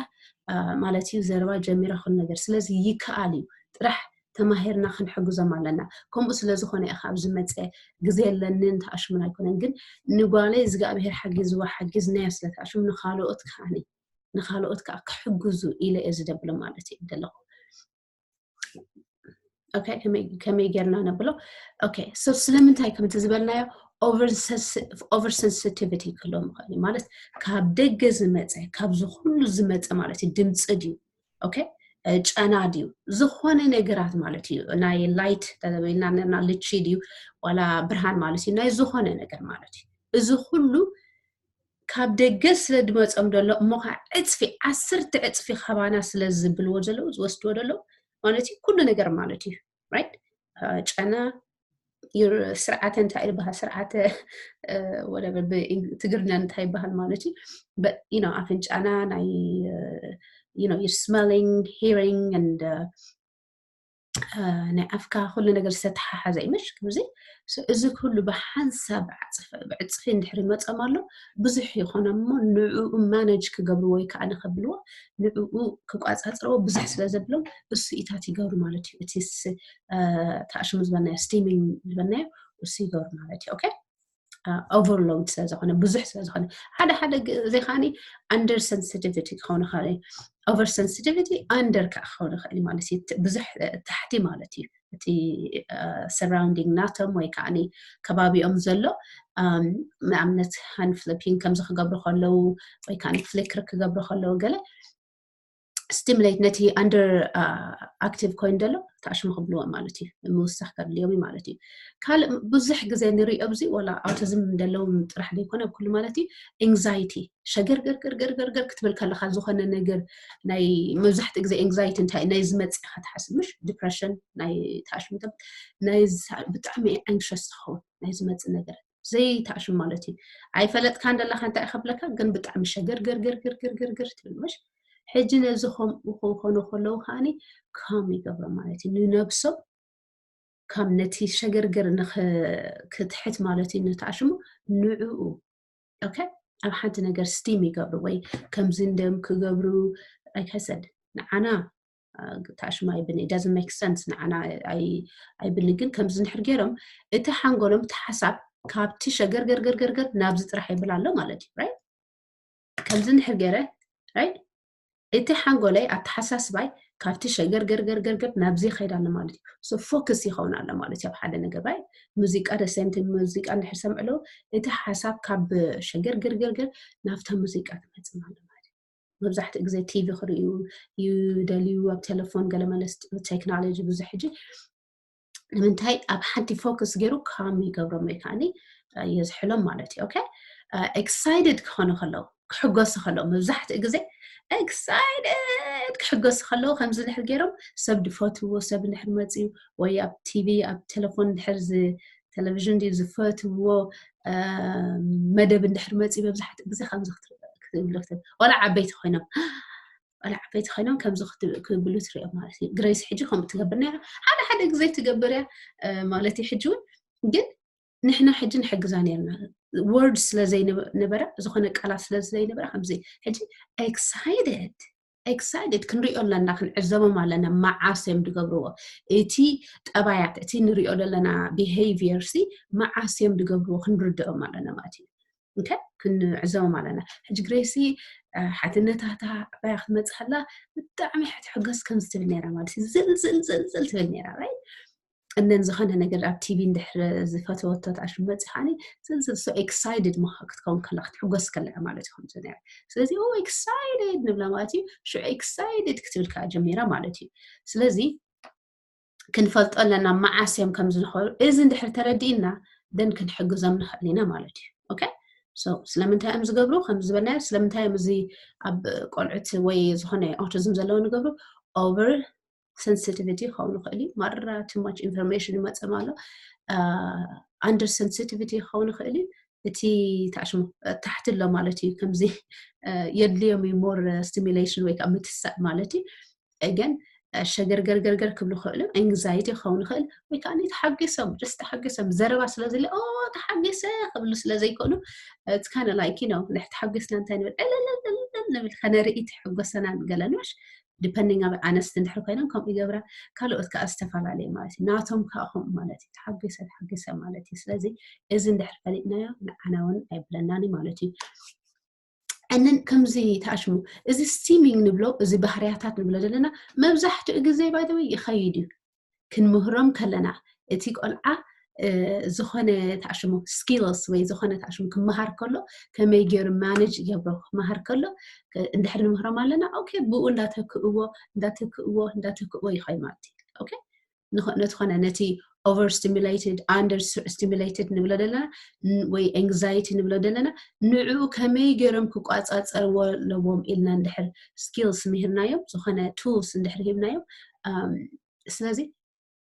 አ፣ ማለት እዩ። ዘረባ ጀሚራ ኩሉ ነገር። ስለዚ ይከኣል እዩ። ጥራሕ ተማሂርና ክንሕግዞም ኣለና። ከምኡ ስለ ዝኾነ ኢኻ ኣብዚ መፀ፣ ግዜ የለንን ተኣሽሙን ኣይኮነን፣ ግን ንጓለይ እግዚኣብሄር ሓጊዝዋ፣ ሓጊዝናዮ ስለ ተኣሽሙ ንኻልኦት ከዓኒ ንኻልኦት ከዓ ክሕግዙ ኢለ እየ ዝደብሎ ማለት እዩ ዘለኹ። ኦኬ፣ ከመይ፣ ከመይ ጌርና ነብሎ? ኦኬ፣ ሶ ስለምንታይ ከምቲ ዝበልናዮ over sensitivity ክህልዎም ይኽእል እዩ። ማለት ካብ ደገ ዝመፀ፣ ካብዚ ኩሉ ዝመፀ ማለት እዩ። ድምፂ ድዩ፣ okay፣ ጨና ድዩ፣ ዝኾነ ነገራት ማለት እዩ። ናይ light ተበልና ና ልቺ ድዩ ዋላ ብርሃን ማለት እዩ። ናይ ዝኾነ ነገር ማለት እዩ። እዚ ኩሉ ካብ ደገ ስለ ድመፆም ደሎ እሞ ከዓ ዕፅፊ ዓሰርተ ዕፅፊ ካባና ስለ ዝብልዎ ዘለዉ ዝወስድዎ ደሎ ማለት እዩ። ኩሉ ነገር ማለት እዩ። Right? ጨና ስርዓተ እንታይ ይበሃል፣ ስርዓተ ትግርኛ እንታይ ይበሃል ማለት እዩ። But you know ኣፍንጫና ናይ you know you're smelling, hearing and ናይ ኣፍካ ኩሉ ነገር ዝተተሓሓዘ እዩ ምሽ ከምዚ። እዚ ኩሉ ብሓንሳብ ብዕፅፊ እንድሕር ይመፀም ኣሎ ብዙሕ ይኾነ እሞ ንዕኡ ማነጅ ክገብርዎ ወይ ከዓ ንኸብልዎ ንዕኡ ክቋፃፅርዎ ብዙሕ ስለ ዘብሎም እሱ ኢታት ይገብሩ ማለት እዩ። እቲ ተኣሽሙ ዝበናዮ ስቲሚንግ ዝበናዮ እሱ ይገብሩ ማለት እዩ። Okay? Overload ስለ ዝኾነ ብዙሕ ስለ ዝኾነ ሓደ ሓደ ግዜ ከዓኒ under sensitivity ክኸውን ይኽእል። Over sensitivity under ከዓ ክኸውን ይኽእል ማለት እዩ። ብዙሕ ታሕቲ ማለት እዩ። እቲ surrounding ናቶም ወይ ከዓ ከባቢኦም ዘሎ ንኣብነት hand flipping ከምዚ ክገብሩ ከለዉ ወይ ከዓ flicker ክገብሩ ከለዉ ገለ stimulate ነቲ under active ኮይኑ ዘሎ ተኣሽሙ ክብልዎ ማለት እዩ። ምውሳኽ ከድልዮም እዩ ማለት እዩ። ካልእ ብዙሕ ግዜ ንሪኦ ኣብዚ ዋላ autism ዘለዎም ጥራሕ ዘይኮነ ኣብ ኩሉ ማለት እዩ። Anxiety ሸገር ገርገር ገርገር ገር ክትብል ከለካ ዝኾነ ነገር ናይ መብዛሕትኡ ግዜ anxiety እንታይ ናይ ዝመፅእ ኢካ ትሓስብ ምሽ depression ናይ ተኣሽሙ ናይ ብጣዕሚ anxious ትኸውን ናይ ዝመፅእ ነገር ዘይተኣሽም ማለት እዩ። ኣይፈለጥካን ደለካ እንታይ ከብለካ ግን ብጣዕሚ ሸገር ገርገርገርገርገርገር ትብል ምሽ። ሕጂ ነዚ ከምኡ ክኾኑ ከለዉ ከዓኒ calm ይገብሮ ማለት እዩ። ንነብሶም ካብ ነቲ ሸገርገር ክትሕት ማለት እዩ። ንተኣሽሙ ንዕኡ okay ኣብ ሓንቲ ነገር steam ይገብሩ ወይ ከምዚ እንደም ክገብሩ like I said ንዓና ተኣሽሙ ኣይብን doesn't make sense ንዓና ኣይብን ግን ከምዚ ንድሕር ገይሮም እቲ ሓንጎሎም እቲ ሓሳብ ካብቲ ሸገር ገርገር ገርገር ናብዚ ጥራሕ ይብል ኣሎ ማለት እዩ። Right? ከምዚ ንድሕር ገይረ right እቲ ሓንጎለይ ኣተሓሳስባይ ካብቲ ሸገር ገርገር ገርገር ናብዚ ይኸይድ ኣሎ ማለት እዩ። So focus ይኸውን ኣሎ ማለት እዩ ኣብ ሓደ ነገር right? ሙዚቃ the same thing ሙዚቃ እንድሕር ሰምዕሎ እቲ ሓሳብ ካብ ሸገር ገርገርገር ናብታ ሙዚቃ ትመፅእ ኣሎ ማለት እዩ። መብዛሕትኡ ግዜ ቲቪ ክርእዩ ይደልዩ ኣብ ቴሌፎን ገለ መለስ ቴክኖሎጂ ብዙሕ ሕጂ ንምንታይ ኣብ ሓንቲ focus ገይሩ calm ይገብሮም ወይ ከዓኒ የዝሕሎም ማለት እዩ። Okay? Excited ክኾኑ ከለዉ ክሕጎሱ ከለዉ መብዛሕትኡ ግዜ excited ክሕገሱ ከለዉ ከምዚ ድሕር ገይሮም ሰብ ዝፈትዎ ሰብ ድሕር መፅዩ ወይ ኣብ ቲቪ ኣብ ቴሌፎን ድሕር ቴሌቪዥን ድዩ ዝፈትዎ መደብ እንድሕር መፅዩ መብዛሕትኡ ግዜ ከምዚ ክትብሎ ክትብል ዋላ ዓበይቲ ኮይኖም ዋላ ዓበይቲ ኮይኖም ከምዚ ክብሉ ትሪኦም ማለት እዩ። ግሬስ ሕጂ ከምኡ ትገብር ነራ ሓደ ሓደ ግዜ ትገብር እያ ማለት እዩ። ሕጂ እውን ግን ንሕና ሕጂ ንሕግዛ ነርና word ስለ ዘይነበረ ዝኾነ ቃላት ስለ ዘይነበረ ከምዚ ሕጂ excited excited ክንሪኦ ኣለና ክንዕዘቦም ኣለና መዓስ እዮም ዝገብርዎ እቲ ጠባያት እቲ ንሪኦ ዘለና behavior ሲ መዓስ እዮም ዝገብርዎ ክንርድኦም ኣለና ማለት እዩ። ክንዕዘቦም ኣለና። ሕጂ ግሬሲ ሓትነታታ ዕባያ ክትመፅእ ከላ ብጣዕሚ ሕትሕገስ ከም ዝትብል ነይራ ማለት እዩ። ዝልዝል ዝልዝል ትብል ነይራ right? እነን ዝኾነ ነገር ኣብ ቲቪ እንድሕር ዝፈተወቶ ተኣሽሙ መፅእ ከዓኒ ዝልዝል so excited ክትከውን ከላ ክትሕጎስ ከላ ማለት እዩ ከምዚ ነይራ። ስለዚ excited ንብላ ማለት እዩ። ሽዑ excited ክትብል ከዓ ጀሚራ ማለት እዩ። ስለዚ ክንፈልጦ ኣለና መዓስ እዮም ከም ዝንኸሩ እዚ እንድሕር ተረዲእና ደን ክንሕግዞም ንኽእል ኢና ማለት እዩ። Okay? ስለምንታይ እዮም ዝገብሩ ከም ዝበልናዮ ስለምንታይ እዮም እዚ ኣብ ቆልዑት ወይ ዝኾነ autism ዘለዎ ንገብሩ over sensitivity ክኸውን ይኽእል እዩ። ማራ too much information ይመፅም ኣሎ። Under sensitivity ክኸውን ይኽእል እዩ። እቲ ታሽሙ ታሕቲ ኣሎ ማለት እዩ። ከምዚ የድልዮም እዩ more stimulation ወይ ከዓ ምትሳእ ማለት እዩ። ግን ሸገርገርገርገር ክብሉ ክእሉ anxiety ክኸውን ይኽእል ወይ ከዓ ተሓጊሶም just ተሓጊሶም ዘረባ ስለዝለ ተሓጊሰ ክብሉ ስለዘይክእሉ it's kind of like you know ተሓጊስና እንታይ ንብል ዕልልልልል ንብል ከነርኢ ትሕጎሰና ገለንሽ depending ኣብ ኣነስቲ እንድሕር ኮይኖም ከምኡ ይገብራ። ካልኦት ከዓ ዝተፈላለየ ማለት እዩ ናቶም ከዓ ከምኡ ማለት እዩ ተሓጊሰ ተሓጊሰ ማለት እዩ። ስለዚ እዚ እንድሕር ፈሊጥናዮ ንዓና እውን ኣይብለናን ማለት እዩ። እንን ከምዚ ተኣሽሙ እዚ steaming ንብሎ እዚ ባህርያታት ንብሎ ዘለና መብዛሕትኡ ግዜ ባይተወይ ይኸይድ እዩ። ክንምህሮም ከለና እቲ ቆልዓ ዝኾነ ተኣሽሙ skills ወይ ዝኾነ ተኣሽሙ ክመሃር ከሎ ከመይ ገይሩ manage ይገብሮ ክመሃር ከሎ እንድሕር ንምህሮም ኣለና። ኦኬ፣ ብኡ እንዳተክእዎ እንዳተክእዎ እንዳተክእዎ ይኸይድ ማለት እዩ። ኦኬ፣ ነቲ ኾነ ነቲ over stimulated under stimulated ንብሎ ዘለና ወይ anxiety ንብሎ ዘለና ንዕኡ ከመይ ገይሮም ክቋፃፀርዎ ኣለዎም ኢልና እንድሕር skills ምሂርናዮም፣ ዝኾነ tools እንድሕር ሂብናዮም፣ ስለዚ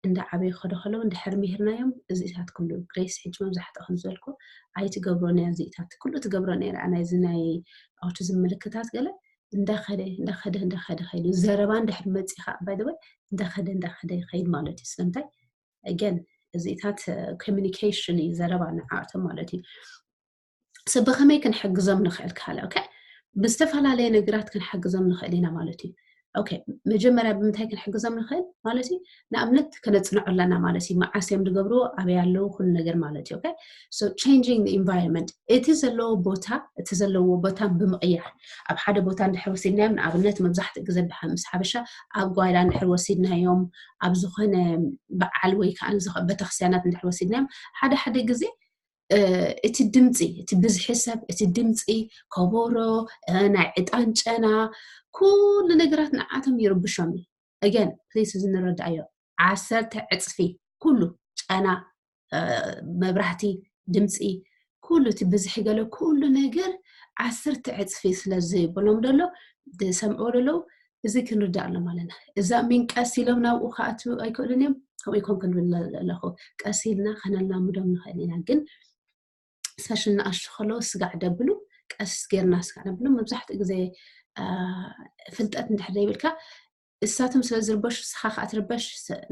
እንዳ ዓበዩ ክኸዶ ከለዉ እንድሕር ምሂርናዮም፣ እዚታት ኩሉ ግሬስ ሕጂ መብዛሕትኡ ከም ዝበልኩ ኣይትገብሮ ነያ እዚታት ኩሉ ትገብሮ ነይራ። ናይዚ ናይ autism ምልክታት ገለ እንዳኸደ እንዳኸደ እንዳኸደ ከይዱ ዘረባ እንድሕር መፂኻ ባይደወይ እንዳኸደ እንዳኸደ ይኸይድ ማለት እዩ። ስለምንታይ? Again፣ እዚታት communication እዩ፣ ዘረባ ንዓቶም ማለት እዩ። ሰብ ብኸመይ ክንሕግዞም ንኽእል ካለ? ኦኬ፣ ብዝተፈላለየ ነገራት ክንሓግዞም ንኽእል ኢና ማለት እዩ። ኦኬ፣ መጀመርያ ብምንታይ ክንሕግዞም ንኽእል ማለት እዩ? ንኣብነት ክነፅንዖ ኣለና ማለት እዩ። መዓስ እዮም ዝገብሩ፣ ኣበይ ኣለዉ፣ ኩሉ ነገር ማለት እዩ። ኦኬ፣ so changing the environment፣ እቲ ዘለዎ ቦታ፣ እቲ ዘለዎ ቦታ ብምቕያር፣ ኣብ ሓደ ቦታ እንድሕር ወሲድናዮም፣ ንኣብነት መብዛሕትኡ ግዜ ምስ ሓበሻ ኣብ ጓይላ እንድሕር ወሲድናዮም፣ ኣብ ዝኾነ በዓል ወይ ከዓ ቤተክርስትያናት እንድሕር ወሲድናዮም፣ ሓደ ሓደ ግዜ እቲ ድምፂ፣ እቲ ብዝሒ ሰብ፣ እቲ ድምፂ፣ ከበሮ፣ ናይ ዕጣን ጨና፣ ኩሉ ነገራት ንዓቶም ይርብሾም እዩ። Again please፣ እዚ ንረዳእዮ፣ ዓሰርተ ዕፅፊ ኩሉ ጨና፣ መብራህቲ፣ ድምፂ፣ ኩሉ እቲ ብዝሒ ገለ ኩሉ ነገር ዓሰርተ ዕፅፊ ስለ ዝበሎም ደሎ ዝሰምዕዎ ደለዉ፣ እዚ ክንርዳእ ኣለና ማለት እዩ። እዛ ሚን ቀስ ኢሎም ናብኡ ክኣትዉ ኣይክእሉን እዮም። ከምኡ ይኮን ክንብል ኣለኹ፣ ቀስ ኢልና ከነላምዶም ንኽእል ኢና። ግን ሰሽን ንኣሽቱ ከለዉ ስጋዕ ደብሉ፣ ቀስ ጌርና ስጋዕ ደብሉ። መብዛሕትኡ ግዜ ፍልጠት እንድሕር ዘይብልካ እሳቶም ስለ ዝርበሹ ንስኻ ከዓ ትርበሽ።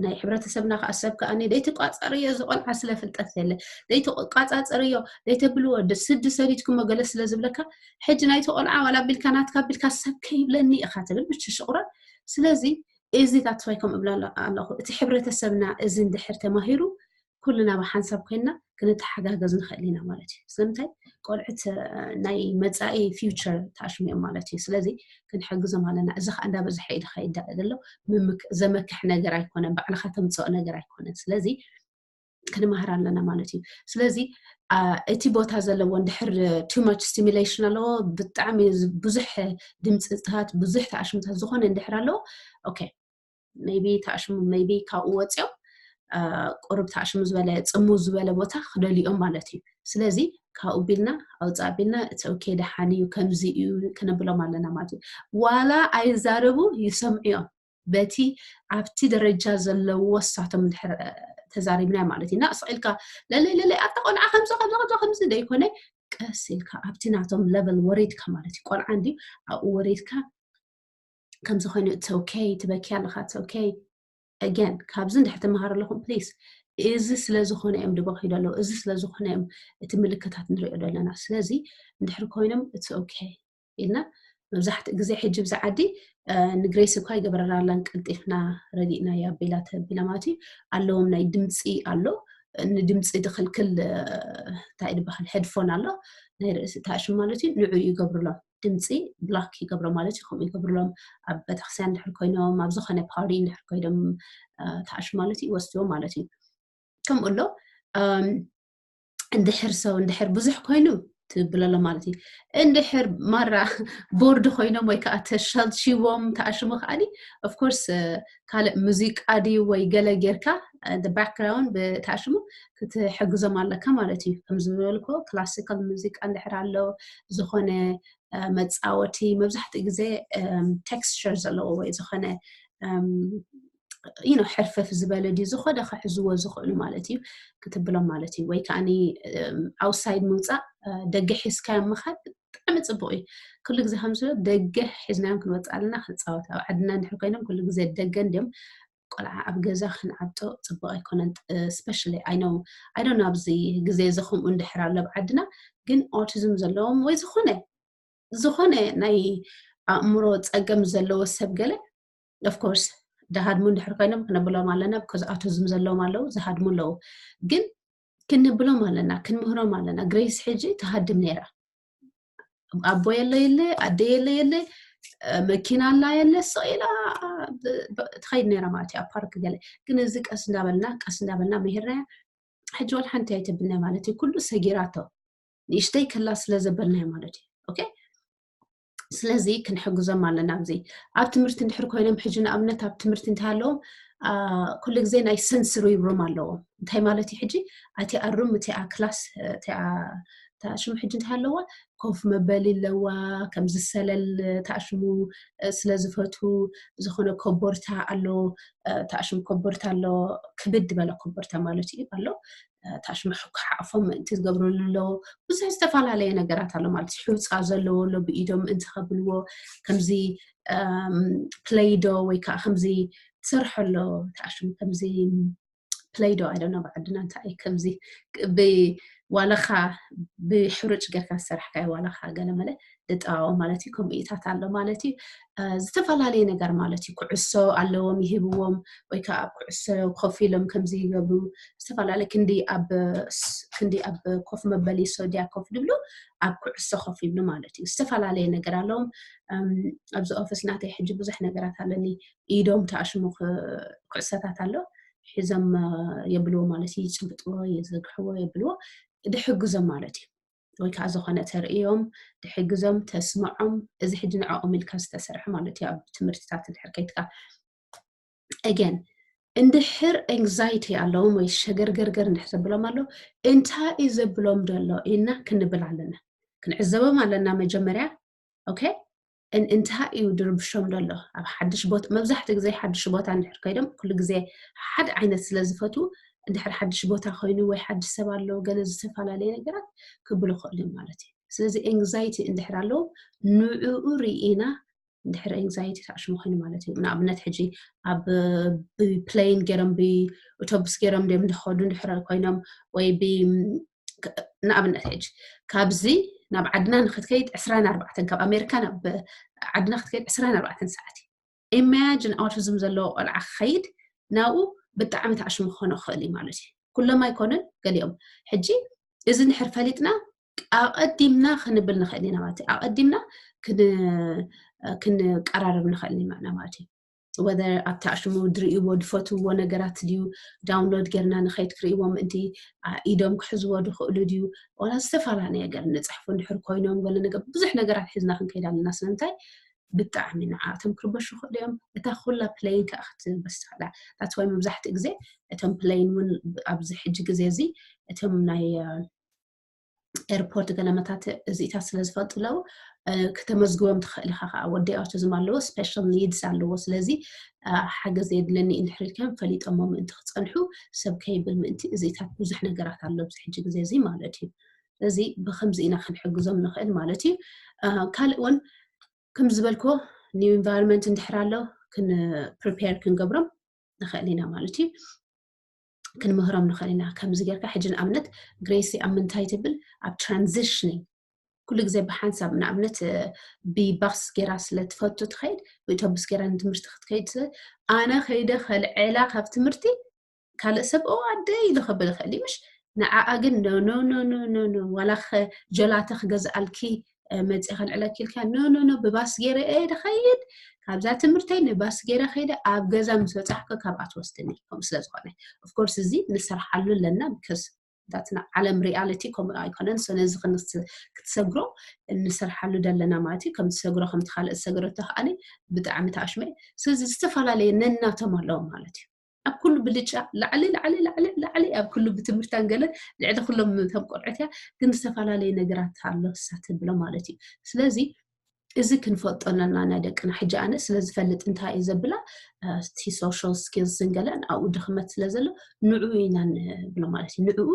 ናይ ሕብረተሰብና ከዓ ሰብ ከዓ ደይትቋፀርዮ፣ እዚ ቆልዓ ስለ ፍልጠት የለ፣ ደይትቋፃፅርዮ፣ ደይተብልዎ፣ ስዲ ሰዲድኩሞ ገለ ስለ ዝብለካ፣ ሕጂ ናይቲ ቆልዓ ዋላ ቢልካ ናትካ ቢልካ ሰብ ከይብለኒ ኢኻ ትብል፣ ምሽ ሽቁራ። ስለዚ እዚ that's why ከም እብላ ኣለኹ፣ እቲ ሕብረተሰብና እዚ እንድሕር ተማሂሩ ኩልና ብሓንሳብ ኮይንና ክንተሓጋገዝ ንኽእል ኢና ማለት እዩ። ስለምንታይ? ቆልዑት ናይ መፃኢ future ተኣሽሙ እዮም ማለት እዩ። ስለዚ ክንሕግዞም ኣለና። እዚ ከዓ እንዳበዝሐ እዩ ዝኸይድ ዘሎ። ዘመክሕ ነገር ኣይኮነን፣ ባዕልኻ ተምፅኦ ነገር ኣይኮነን። ስለዚ ክንመሃር ኣለና ማለት እዩ። ስለዚ እቲ ቦታ ዘለዎ እንድሕር too much stimulation ኣለዎ፣ ብጣዕሚ ብዙሕ ድምፅታት፣ ብዙሕ ተኣሽሙታት ዝኾነ እንድሕር ኣለዎ፣ ኦኬ፣ maybe ተኣሽሙ maybe ካብኡ ወፂኦም ቁሩብ ተኣሽሙ ዝበለ ፅሙ ዝበለ ቦታ ክደልዮም ማለት እዩ። ስለዚ ካብኡ ቢልና ኣውፃእ ቢልና እቲ ኦኬ ደሓን እዩ ከምዚ እዩ ክንብሎም ኣለና ማለት እዩ። ዋላ ኣይዛረቡ ይሰምዑ እዮም። በቲ ኣብቲ ደረጃ ዘለዎ እሳቶም እንድሕር ተዛሪብና ማለት እዩ። ናእስቕ ኢልካ ለለይ ለለይ ኣብታ ቆልዓ ከምዚ ከምዚ ከምዚ ከምዚ ደይኮነ ቀስ ኢልካ ኣብቲ ናቶም level ወሪድካ ማለት እዩ። ቆልዓ እንዲ ኣብኡ ወሪድካ ከምዚ ኮይኑ it's okay፣ ትበኪ ኣለኻ፣ it's okay። Again ካብዚ እንድሕር ትመሃሩ ኣለኹም please፣ እዚ ስለ ዝኾነ እዮም ድበኺ ደለዉ፣ እዚ ስለ ዝኾነ እዮም እቲ ምልክታት ንሪኦ ዘለና። ስለዚ እንድሕር ኮይኖም it's okay ኢልና መብዛሕትኡ ግዜ ሕጂ ብዚ ዓዲ ንግሬስ እኳ ይገበረና ኣላን ቀልጢፍና ረዲእና ያቢላ ተቢላ ማለት እዩ። ኣለዎም ናይ ድምፂ ኣሎ፣ ንድምፂ ድኽልክል እንታይ ድበሃል ሄድፎን ኣሎ ናይ ርእሲ ታሽም ማለት እዩ። ንዑ ይገብርሎም፣ ድምፂ ብላክ ይገብሮ ማለት እዩ። ከምኡ ይገብርሎም ኣብ ቤተክርስትያን ድሕር ኮይኖም ኣብ ዝኾነ ፓርቲ ድሕር ኮይኖም ታሽም ማለት እዩ ይወስድዎ ማለት እዩ። ከምኡ ኣሎ እንድሕር ሰው እንድሕር ብዙሕ ኮይኑ ትብለሎ ማለት እዩ። እንድሕር ማራ ቦርድ ኮይኖም ወይ ከዓ ተሻልሺዎም ተኣሽሙ ከዓኒ ኦፍኮርስ ካልእ ሙዚቃ ድዩ ወይ ገለ ጌርካ ባክግራውንድ ብተኣሽሙ ክትሕግዞም ኣለካ ማለት እዩ። ከም ዝበልኮ ክላሲካል ሙዚቃ እንድሕር ኣሎ ዝኾነ መፃወቲ መብዛሕትኡ ግዜ ቴክስቸር ዘለዎ ወይ ዝኾነ you know ሕርፈፍ ዝበለ ድዩ ዝኾነ ክሕዝዎ ዝኽእሉ ማለት እዩ ክትብሎም ማለት እዩ። ወይ ከዓኒ ኣውትሳይድ ምውፃእ ደገ ሒዝካዮም ምኻድ ብጣዕሚ ፅቡቅ እዩ። ኩሉ ግዜ ከምዚ ደገ ሒዝናዮም ክንወፅእ ኣለና ክንፃወት ኣብ ዓድና እንድሕር ኮይኖም ኩሉ ግዜ ደገ እንዲዮም ቆልዓ ኣብ ገዛ ክንዓብጦ ፅቡቅ ኣይኮነን። ስፔሻሊ ኣይ ኖው ኣይ ዶንት ኖው ኣብዚ ግዜ እዚ ከምኡ እንድሕር ኣሎ ኣብ ዓድና ግን ኦቲዝም ዘለዎም ወይ ዝኾነ ዝኾነ ናይ ኣእምሮ ፀገም ዘለዎ ሰብ ገለ ኦፍኮርስ ድሃድሙ እንድሕር ኮይኖም ክነብሎም ኣለና። ብኮዝ ኣውቲዝም ዘለዎም ኣለዉ ዝሃድሙ ኣለዉ። ግን ክንብሎም ኣለና ክንምህሮም ኣለና። ግሬስ ሕጂ ትሃድም ነይራ። ኣቦ የለ የለ ኣደ የለ የለ መኪና ኣላ የለ ስቕ ኢላ ትኸይድ ነይራ ማለት እዩ ኣብ ፓርክ ገለ። ግን እዚ ቀስ እንዳበልና ቀስ እንዳበልና ምሂርናያ ሕጂ ወላ ሓንቲ ኣይተብልናይ ማለት እዩ። ኩሉ ሰጊራቶ ንእሽተይ ከላ ስለ ዘበልናይ ማለት እዩ። ኦኬ፣ ስለዚ ክንሕግዞም ኣለና። ኣብዚ ኣብ ትምህርቲ እንድሕር ኮይኖም ሕጂ ንኣብነት ኣብ ትምህርቲ እንተሃለዎም ኩሉ ግዜ ናይ ሰንስሪ ሩም ኣለዎም። እንታይ ማለት እዩ? ሕጂ ኣቲኣ ሩም እቲኣ ክላስ እቲኣ ሽሙ ሕጂ እንታይ ኣለዋ? ኮፍ መበሊ ኣለዋ። ከምዚ ሰለል ታሽሙ ስለ ዝፈቱ ዝኾነ ኮቦርታ ኣሎ። ታሽሙ ኮቦርታ ኣሎ፣ ክብድ ዝበለ ኮቦርታ ማለት እዩ ኣሎ። ታሽሙ ክሓዕፎም ምእንቲ ዝገብረሉ ኣሎ። ብዙሕ ዝተፈላለየ ነገራት ኣሎ ማለት እዩ። ሕውፃ ዘለዎ ኣሎ፣ ብኢዶም ምእንቲ ከብልዎ ከምዚ ፕሌይዶ ወይ ከዓ ከምዚ ትሰርሖ ኣሎ። ታሽሙ ከምዚ ፕሌይዶ ኣይደና ብዓድና እንታይ ከምዚ ዋላኻ ብሕሩጭ ጌርካ ዝሰራሕካዮ ዋላኻ ገለመለ ድጣዎ ማለት እዩ። ከምኡ ኢታት ኣሎ ማለት እዩ። ዝተፈላለየ ነገር ማለት እዩ። ኩዕሶ ኣለዎም ይህብዎም፣ ወይ ከዓ ኣብ ኩዕሶ ኮፍ ኢሎም ከምዚ ይገብሩ። ዝተፈላለየ ክንዲ ኣብ ክንዲ ኣብ ኮፍ መበሊ ሶድያ ኮፍ ድብሉ ኣብ ኩዕሶ ኮፍ ይብሉ ማለት እዩ። ዝተፈላለየ ነገር ኣለዎም። ኣብዚ ኦፊስ ናተይ ሕጂ ብዙሕ ነገራት ኣለኒ። ኢዶም ተኣሽሙ ኩዕሶታት ኣሎ ሒዞም የብልዎ ማለት እዩ። ይጭብጥዎ፣ ይዘግሕዎ፣ የብልዎ ድሕግዞም ማለት እዩ። ወይ ከዓ ዝኾነ ተርእዮም ድሕግዞም ተስምዖም። እዚ ሕጂ ንዕኦም ኢልካ ዝተሰርሐ ማለት እዩ። ኣብ ትምህርትታት ድሕር ከይትካ again እንድሕር anxiety ኣለዎም ወይ ሸገርገርገር እንድሕር ዘብሎም ኣሎ እንታይ እዩ ዘብሎም ደሎ ኢልና ክንብል ኣለና። ክንዕዘቦም ኣለና መጀመርያ። ኦኬ፣ እንታይ እዩ ድርብሾም ደሎ? ኣብ ሓድሽ ቦታ፣ መብዛሕትኡ ግዜ ሓድሽ ቦታ እንድሕር ከይዶም ኩሉ ግዜ ሓደ ዓይነት ስለ ዝፈትዉ እንድሕር ሓድሽ ቦታ ኮይኑ ወይ ሓድሽ ሰብ ኣሎ ገለ ዝተፈላለየ ነገራት ክብሉ ይኽእሉ እዮም ማለት እዩ። ስለዚ anxiety እንድሕር ኣለዎም ንዕኡ ርኢና እንድሕር anxiety ተኣሽሙ ኮይኑ ማለት እዩ። ንኣብነት ሕጂ ኣብ ብፕሌን ገይሮም ብኣውቶቡስ ገይሮም ድዮም ዝኸዱ እንድሕር ኮይኖም ወይ ብ ንኣብነት ሕጂ ካብዚ ናብ ዓድና ንክትከይድ ዕስራን ኣርባዕተን ካብ ኣሜሪካ ናብ ዓድና ክትከይድ ዕስራን ኣርባዕተን ሰዓት እዩ። Imagine autism ዘለዎ ቆልዓ ክኸይድ ናብኡ ብጣዕሚ ተኣሽሙ ክኾኖ ክኽእል እዩ ማለት እዩ። ኩሎም ኣይኮነን ገሊኦም። ሕጂ እዚ እንድሕር ፈሊጥና ኣቐዲምና ክንብል ንኽእል ኢና ማለት እዩ። ኣቐዲምና ክንቀራረብ ንኽእል ኢና ማለት እዩ። Whether ኣብቲ ኣሽሙ ድርእይዎ ድፈትውዎ ነገራት ድዩ download ጌርና ንኸይድ ክርእይዎ ምእንቲ ኢዶም ክሕዝዎ ድኽእሉ ድዩ ዋላ ዝተፈላለየ ነገር ንፅሕፉ እንድሕር ኮይኖም ገለ ነገር ብዙሕ ነገራት ሒዝና ክንከይድ ኣለና። ስለምንታይ ብጣዕሚ ንዓኣቶም ክርበሹ ይኽእሉ እዮም። እታ ኩላ ፕሌን ከዓ ክትበስ ትኽእላ። That's why መብዛሕትኡ ግዜ እቶም ፕሌን እውን ኣብዚ ሕጂ ግዜ እዚ እቶም ናይ ኤርፖርት ገለመታት እዚኢታት ስለ ዝፈልጡ ኣለዉ ክተመዝግቦም ትኽእል ኢኻ። ከዓ ወዲ ኣውቲዝም ኣለዎ፣ special needs ኣለዎ። ስለዚ ሓገዝ የድለኒ እንድሕር ኢልካዮም ፈሊጦሞ ምእንቲ ክፀንሑ ሰብ ከይብል ምእንቲ እዚኢታት ብዙሕ ነገራት ኣሎ ኣብዚ ሕጂ ግዜ እዚ ማለት እዩ። ስለዚ ብከምዚ ኢና ክንሕግዞም ንኽእል ማለት እዩ። ካልእ እውን ከም ዝበልክዎ new environment እንድሕር ኣሎ ክን prepare ክንገብሮም ንኽእል ኢና ማለት እዩ። ክንምህሮም ንኽእል ኢና። ከምዚ ጌርካ ሕጂ ንኣብነት ግሬሲ ኣብ ምንታይ ትብል ኣብ transitioning ኩሉ ግዜ ብሓንሳብ ንኣብነት ብባስ ጌራ ስለ ትፈቱ ትኸይድ ብእቶብስ ጌራ ንትምህርቲ ክትከይድ ኣነ ከይደ ከልዕላ ካብ ትምህርቲ ካልእ ሰብ ኦ ኣደ ኢሉ ከብል ይኽእል እዩ ምሽ ንዓኣ ግን ኖ ኖ ኖ ዋላ ጀላተ ክገዝኣልኪ መፅእ ከልዕለኪ ኢልካ ኖ ኖ ኖ ብባስ ገይረ እየ ድኸይድ ካብዛ ትምህርተይ ንባስ ገይረ ከይደ ኣብ ገዛ ምስ በፃሕኩ ካብኣ ትወስድኒ ከምኡ ስለ ዝኾነ ኦፍኮርስ እዚ ንሰርሓሉ ኣለና because that's not ዓለም reality ከምኡ ኣይኮነን so ነዚ ክትሰግሮ ንሰርሓሉ ደለና ማለት እዩ ከም ትሰግሮ ከም ትካልእ ዝሰገረቶ ከዓኒ ብጣዕሚ ተኣሽመ ስለዚ ዝተፈላለየ ነናቶም ኣለዎም ማለት እዩ ኣብ ኩሉ ብልጫ ላዕሊ ላዕሊ ላዕሊ ላዕሊ ኣብ ኩሉ ብትምህርታን ገለ ልዕሊ ኩሎም እቶም ቆልዑት እያ ግን ዝተፈላለየ ነገራት ኣሎ ሳትብሎ ማለት እዩ ስለዚ እዚ ክንፈልጦ ኣለና ናይ ደቅና ሕጂ ኣነ ስለ ዝፈልጥ እንታይ እዩ ዘብላ እቲ social skills ንገለን ኣብኡ ድኽመት ስለ ዘሎ ንዕኡ ኢና ንብሎ ማለት እዩ ንዕኡ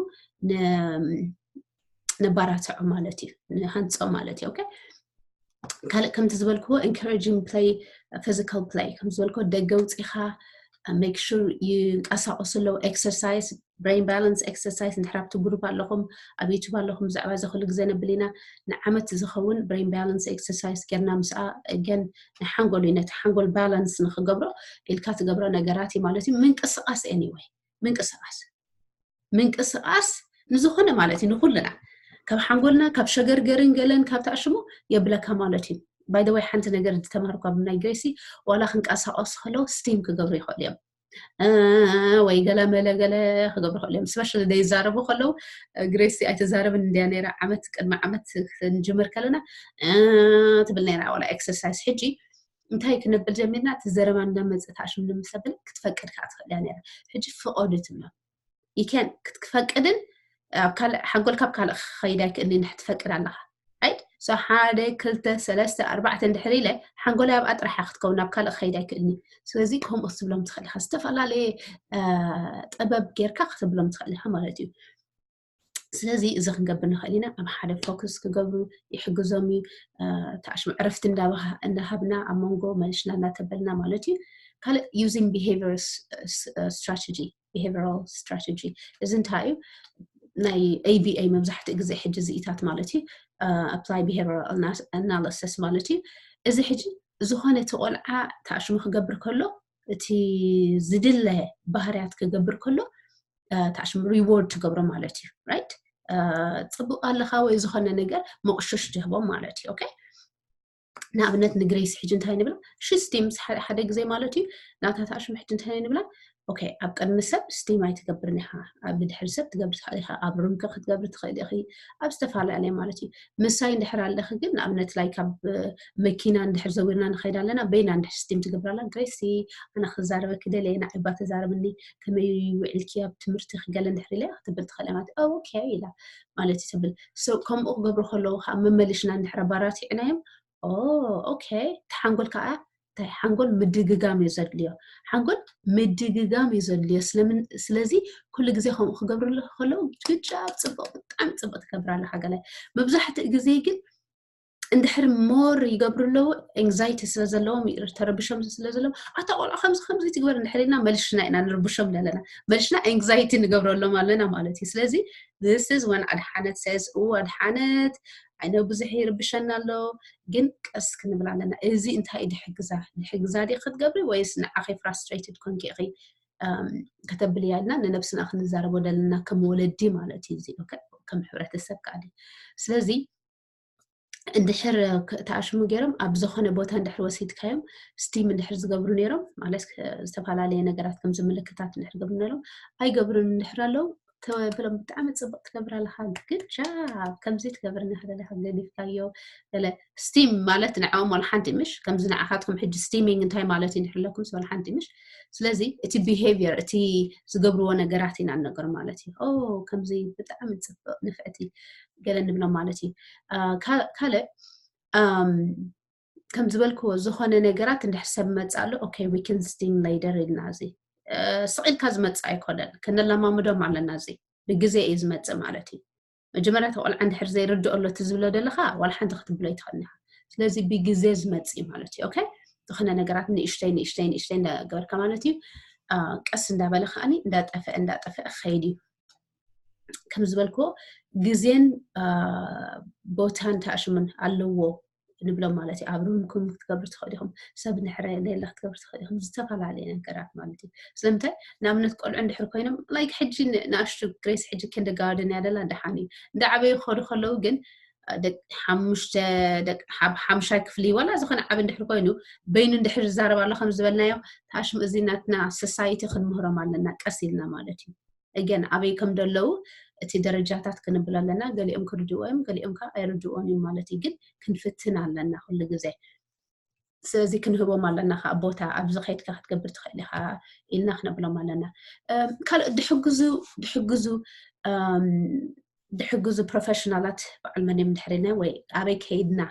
ነባራትዖ ማለት እዩ ንሃንፆ ማለት እዩ okay ካልእ ከምቲ ዝበልክዎ encouraging play physical play ከም ዝበልክዎ ደገ ውፂኻ make sure ይንቀሳቀሱ ኣለዉ exercise brain balance exercise እንድሕር ኣብቲ group ኣለኹም ኣብ YouTube ኣለኹም ብዛዕባ እዚ ኩሉ ግዜ ነብል ኢና ንዓመት ዝኸውን brain balance exercise ጌርና ምስኣ again ናይ ሓንጎል እዩ ነቲ ሓንጎል balance ንክገብሮ ኢልካ ትገብሮ ነገራት እዩ ማለት እዩ ምንቅስቃስ anyway ምንቅስቃስ ምንቅስቃስ ንዝኾነ ማለት እዩ ንኩልና ካብ ሓንጎልና ካብ ሸገርገርን ገለን ካብ ተኣሽሙ የብለካ ማለት እዩ by the way ሓንቲ ነገር ዝተማሃርኳ ብናይ ግሬሲ ዋላ ክንቀሳቀሱ ከለዉ steam ክገብሩ ይኽእሉ እዮም ወይ ገለ መለ ገለ ክገብሩ ክእሉ እዮም። ስፔሻሊ ዘይዛረቡ ከለዉ ግሬሲ ኣይተዛረብን እንድያ ነይራ። ዓመት ቅድሚ ዓመት ክንጅምር ከለና ትብል ነይራ። ዋላ ኤክሰርሳይዝ ሕጂ እንታይ ክነብል ጀሚርና? እቲ ዘረባ እንዳመፀ ታሽም ንምሰብል ክትፈቅድ ከዓ ትኽእል እያ ነይራ። ሕጂ ፍቐዱ ትብሎ ይከን ክትፈቅድን ኣብ ካልእ ሓንጎልካ ኣብ ካልእ ክኸይድ ኣይክእልን ክትፈቅድ ኣለኻ። ራይት ሶ ሓደ ክልተ ሰለስተ ኣርባዕተ እንድሕር ኢለ ሓንጎላይ ኣብኣ ጥራሕ ክትከውን ናብ ካልእ ክኸይድ ኣይክእልን። ስለዚ ከምኡ ክትብሎም ትኽእል ኢኻ። ዝተፈላለየ ጥበብ ጌርካ ክትብሎም ትኽእል ኢኻ ማለት እዩ። ስለዚ እዚ ክንገብር ንኽእል ኢና። ኣብ ሓደ ፎክስ ክገብሩ ይሕግዞም እዩ። ታሽሙ ዕረፍቲ እንዳሃብና ኣብ መንጎ መልሽና እናተበልና ማለት እዩ። ካልእ using behavior strategy behavioral strategy እዚ እንታይ እዩ? ናይ A B A መብዛሕትኡ ግዜ ሕጂ ዝኢታት ማለት እዩ። Apply behavioral analysis ማለት እዩ። እዚ ሕጂ ዝኾነ እቲ ቆልዓ ታሽሙ ክገብር ከሎ እቲ ዝድለ ባህርያት ክገብር ከሎ ታሽሙ ሪዎርድ ትገብሮ ማለት እዩ። ራይት ፅቡቅ ኣለካ ወይ ዝኾነ ነገር መቁሽሽ ትህቦም ማለት እዩ። ኦኬ ንኣብነት ንግሬስ ሕጂ እንታይ ንብላ ሽስቲም ሓደ ግዜ ማለት እዩ። ናታ ታሽሙ ሕጂ እንታይ ንብላ ኦኬ ኣብ ቅድሚ ሰብ ስቲም ኣይትገብርን ኢኻ። ብድሕሪ ሰብ ትገብሪ ትኽእል ኢኻ። ኣብ ሩምከ ክትገብሪ ትኽእል ኢኺ። ኣብ ዝተፈላለየ ማለት እዩ። ምሳይ እንድሕር ኣለኺ ግን ንኣብነት ላይ ካብ መኪና እንድሕር ዘዊርና ንኸይድ ኣለና በይና እንድሕር ስቲም ትገብር ኣላ ግሬሲ ኣነ ክዛረበኪ ደልየ ንዓይ ባ ተዛረብኒ ከመይ ውዒልኪ ኣብ ትምህርቲ ክገለ እንድሕር ኢለ ክትብል ትኽእል ማለት ኦኬ ኢላ ማለት እዩ ትብል። ከምኡ ክገብሩ ከለዉ ከዓ መመልሽና እንድሕር ኣባራቲዕናዮም ኦኬ እቲ ሓንጎል ከዓ እንታይ ሓንጎል ምድግጋም እዩ ዘድልዮ። ሓንጎል ምድግጋም እዩ ዘድልዮ። ስለዚ ኩሉ ግዜ ከምኡ ክገብሩ ከለዉ ግጃ ፅቡቅ ብጣዕሚ ፅቡቅ ትገብር ኣለካ ገለ መብዛሕትኡ ግዜ ግን እንድሕር ሞር ይገብሩ ኣለዉ ኤንግዛይቲ ስለ ዘለዎም ተረብሾም ስለ ዘለዎም ኣታ ቆልዑ ከምዚ ከምዚ ትግበር እንድሕር ኢልና መልሽና ኢና ንርብሾም ዘለና መልሽና ኤንግዛይቲ ንገብረሎም ኣለና ማለት እዩ። ስለዚ this is when ኣድሓነት says ኡ ኣድሓነት I know ብዙሕ ይርብሸና ኣሎ ግን ቀስ ክንብል ኣለና። እዚ እንታይ ድሕግዛ ድሕግዛ ዲ ክትገብሪ ወይስ ንዓኺ ፍራስትሬትድ ኮንኪ ኢኺ ከተብልያ ኢልና ንነብስና ክንዛረቦ ዘለና ከም ወለዲ ማለት እዩ። እዚ ከም ሕብረተሰብ ከዓ ስለዚ እንድሕር ተኣሽሙ ገይሮም ኣብ ዝኾነ ቦታ እንድሕር ወሲድካዮም ስቲም እንድሕር ዝገብሩ ነይሮም ማለት ዝተፈላለየ ነገራት ከምዚ ምልክታት እንድሕር ገብሩ ነይሮም ኣይገብሩን እንድሕር ኣለዉ ተብሎም ብጣዕሚ ፅቡቅ ትገብር ኣለካ ግድ ጃብ ከምዚ ትገብር እናክለለካ ገዲፍካዮ ገለ ስቲም ማለት ንዕኦም ዋላ ሓንቲ ምሽ ከምዚ ንዓካትኩም ሕጂ ስቲሚንግ እንታይ ማለት እዩ እንድሕር ኣለኩም ዋላ ሓንቲ ምሽ ስለዚ እቲ ቢሄቪየር እቲ ዝገብርዎ ነገራት ኢና ንነገር ማለት እዩ። ከምዚ ብጣዕሚ ፅቡቅ ንፍዕቲ ገለ ንብሎም ማለት እዩ። ካልእ ከም ዝበልክዎ ዝኾነ ነገራት እንድሕር ሰብ መፅእ ኣሎ okay we can steam later ኢልና እዚ ስቕ ኢልካ ዝመፅእ ኣይኮነን። ከነለማምዶም ኣለና። እዚ ብግዜ እዩ ዝመፅእ ማለት እዩ። መጀመርያ እቲ ቆልዓ እንድሕር ዘይርድኦ ኣሎ እቲ ዝብሎ ዘለካ ዋላ ሓንቲ ክትብሎ ኣይትኽእልን ኢኻ። ስለዚ ብግዜ ዝመፅእ እዩ ማለት እዩ። ኦኬ ዝኾነ ነገራት ንእሽተይ ንእሽተይ ንእሽተይ እንዳገበርካ ማለት እዩ። ቀስ እንዳበለ ከዓኒ እንዳጠፈአ እንዳጠፈአ ክኸይድ እዩ። ከም ዝበልክዎ ግዜን ቦታን ተኣሽሙን ኣለዎ ንብሎም ማለት እዩ። ኣብ ሩምኩም ክትገብሩ ትኽእሉ ኢኹም። ሰብ ንሕረ ሌላ ክትገብሩ ትኽእሉ ኢኹም። ዝተፈላለዩ ነገራት ማለት እዩ። ስለምንታይ ንኣብነት ቆልዑ እንድሕር ኮይኖም ላይክ ሕጂ ንኣሽቱ ግሬስ ሕጂ ኪንደርጋርደን እያ ደላ ደሓን እዩ። እንዳዓበዩ ክኸዱ ከለዉ ግን ደቂ ሓሙሽተ ደቂ ሓምሻይ ክፍሊ ወላ ዝኾነ ዓብ እንድሕር ኮይኑ በይኑ እንድሕር ዝዛረብ ኣሎ ከም ዝበልናዮ ታሽም እዚ ናትና ሰሳይቲ ክንምህሮም ኣለና ቀስ ኢልና ማለት እዩ። እገን ኣበይ ከም ዘለዉ እቲ ደረጃታት ክንብል ኣለና። ገሊኦም ክርድእዎ እዮም፣ ገሊኦም ከዓ ኣይርድእዎን እዮም ማለት እዩ። ግን ክንፍትን ኣለና ኩሉ ግዜ። ስለዚ ክንህቦም ኣለና ከዓ ቦታ ኣብዚ ከይድካ ክትገብር ትኽእል ኢኻ ኢልና ክነብሎም ኣለና። ካልእ ድሕግዙ ድሕግዙ ድሕግዙ ፕሮፌሽናላት በዓል መን እዮም ድሕሪና ወይ ኣበይ ከይድና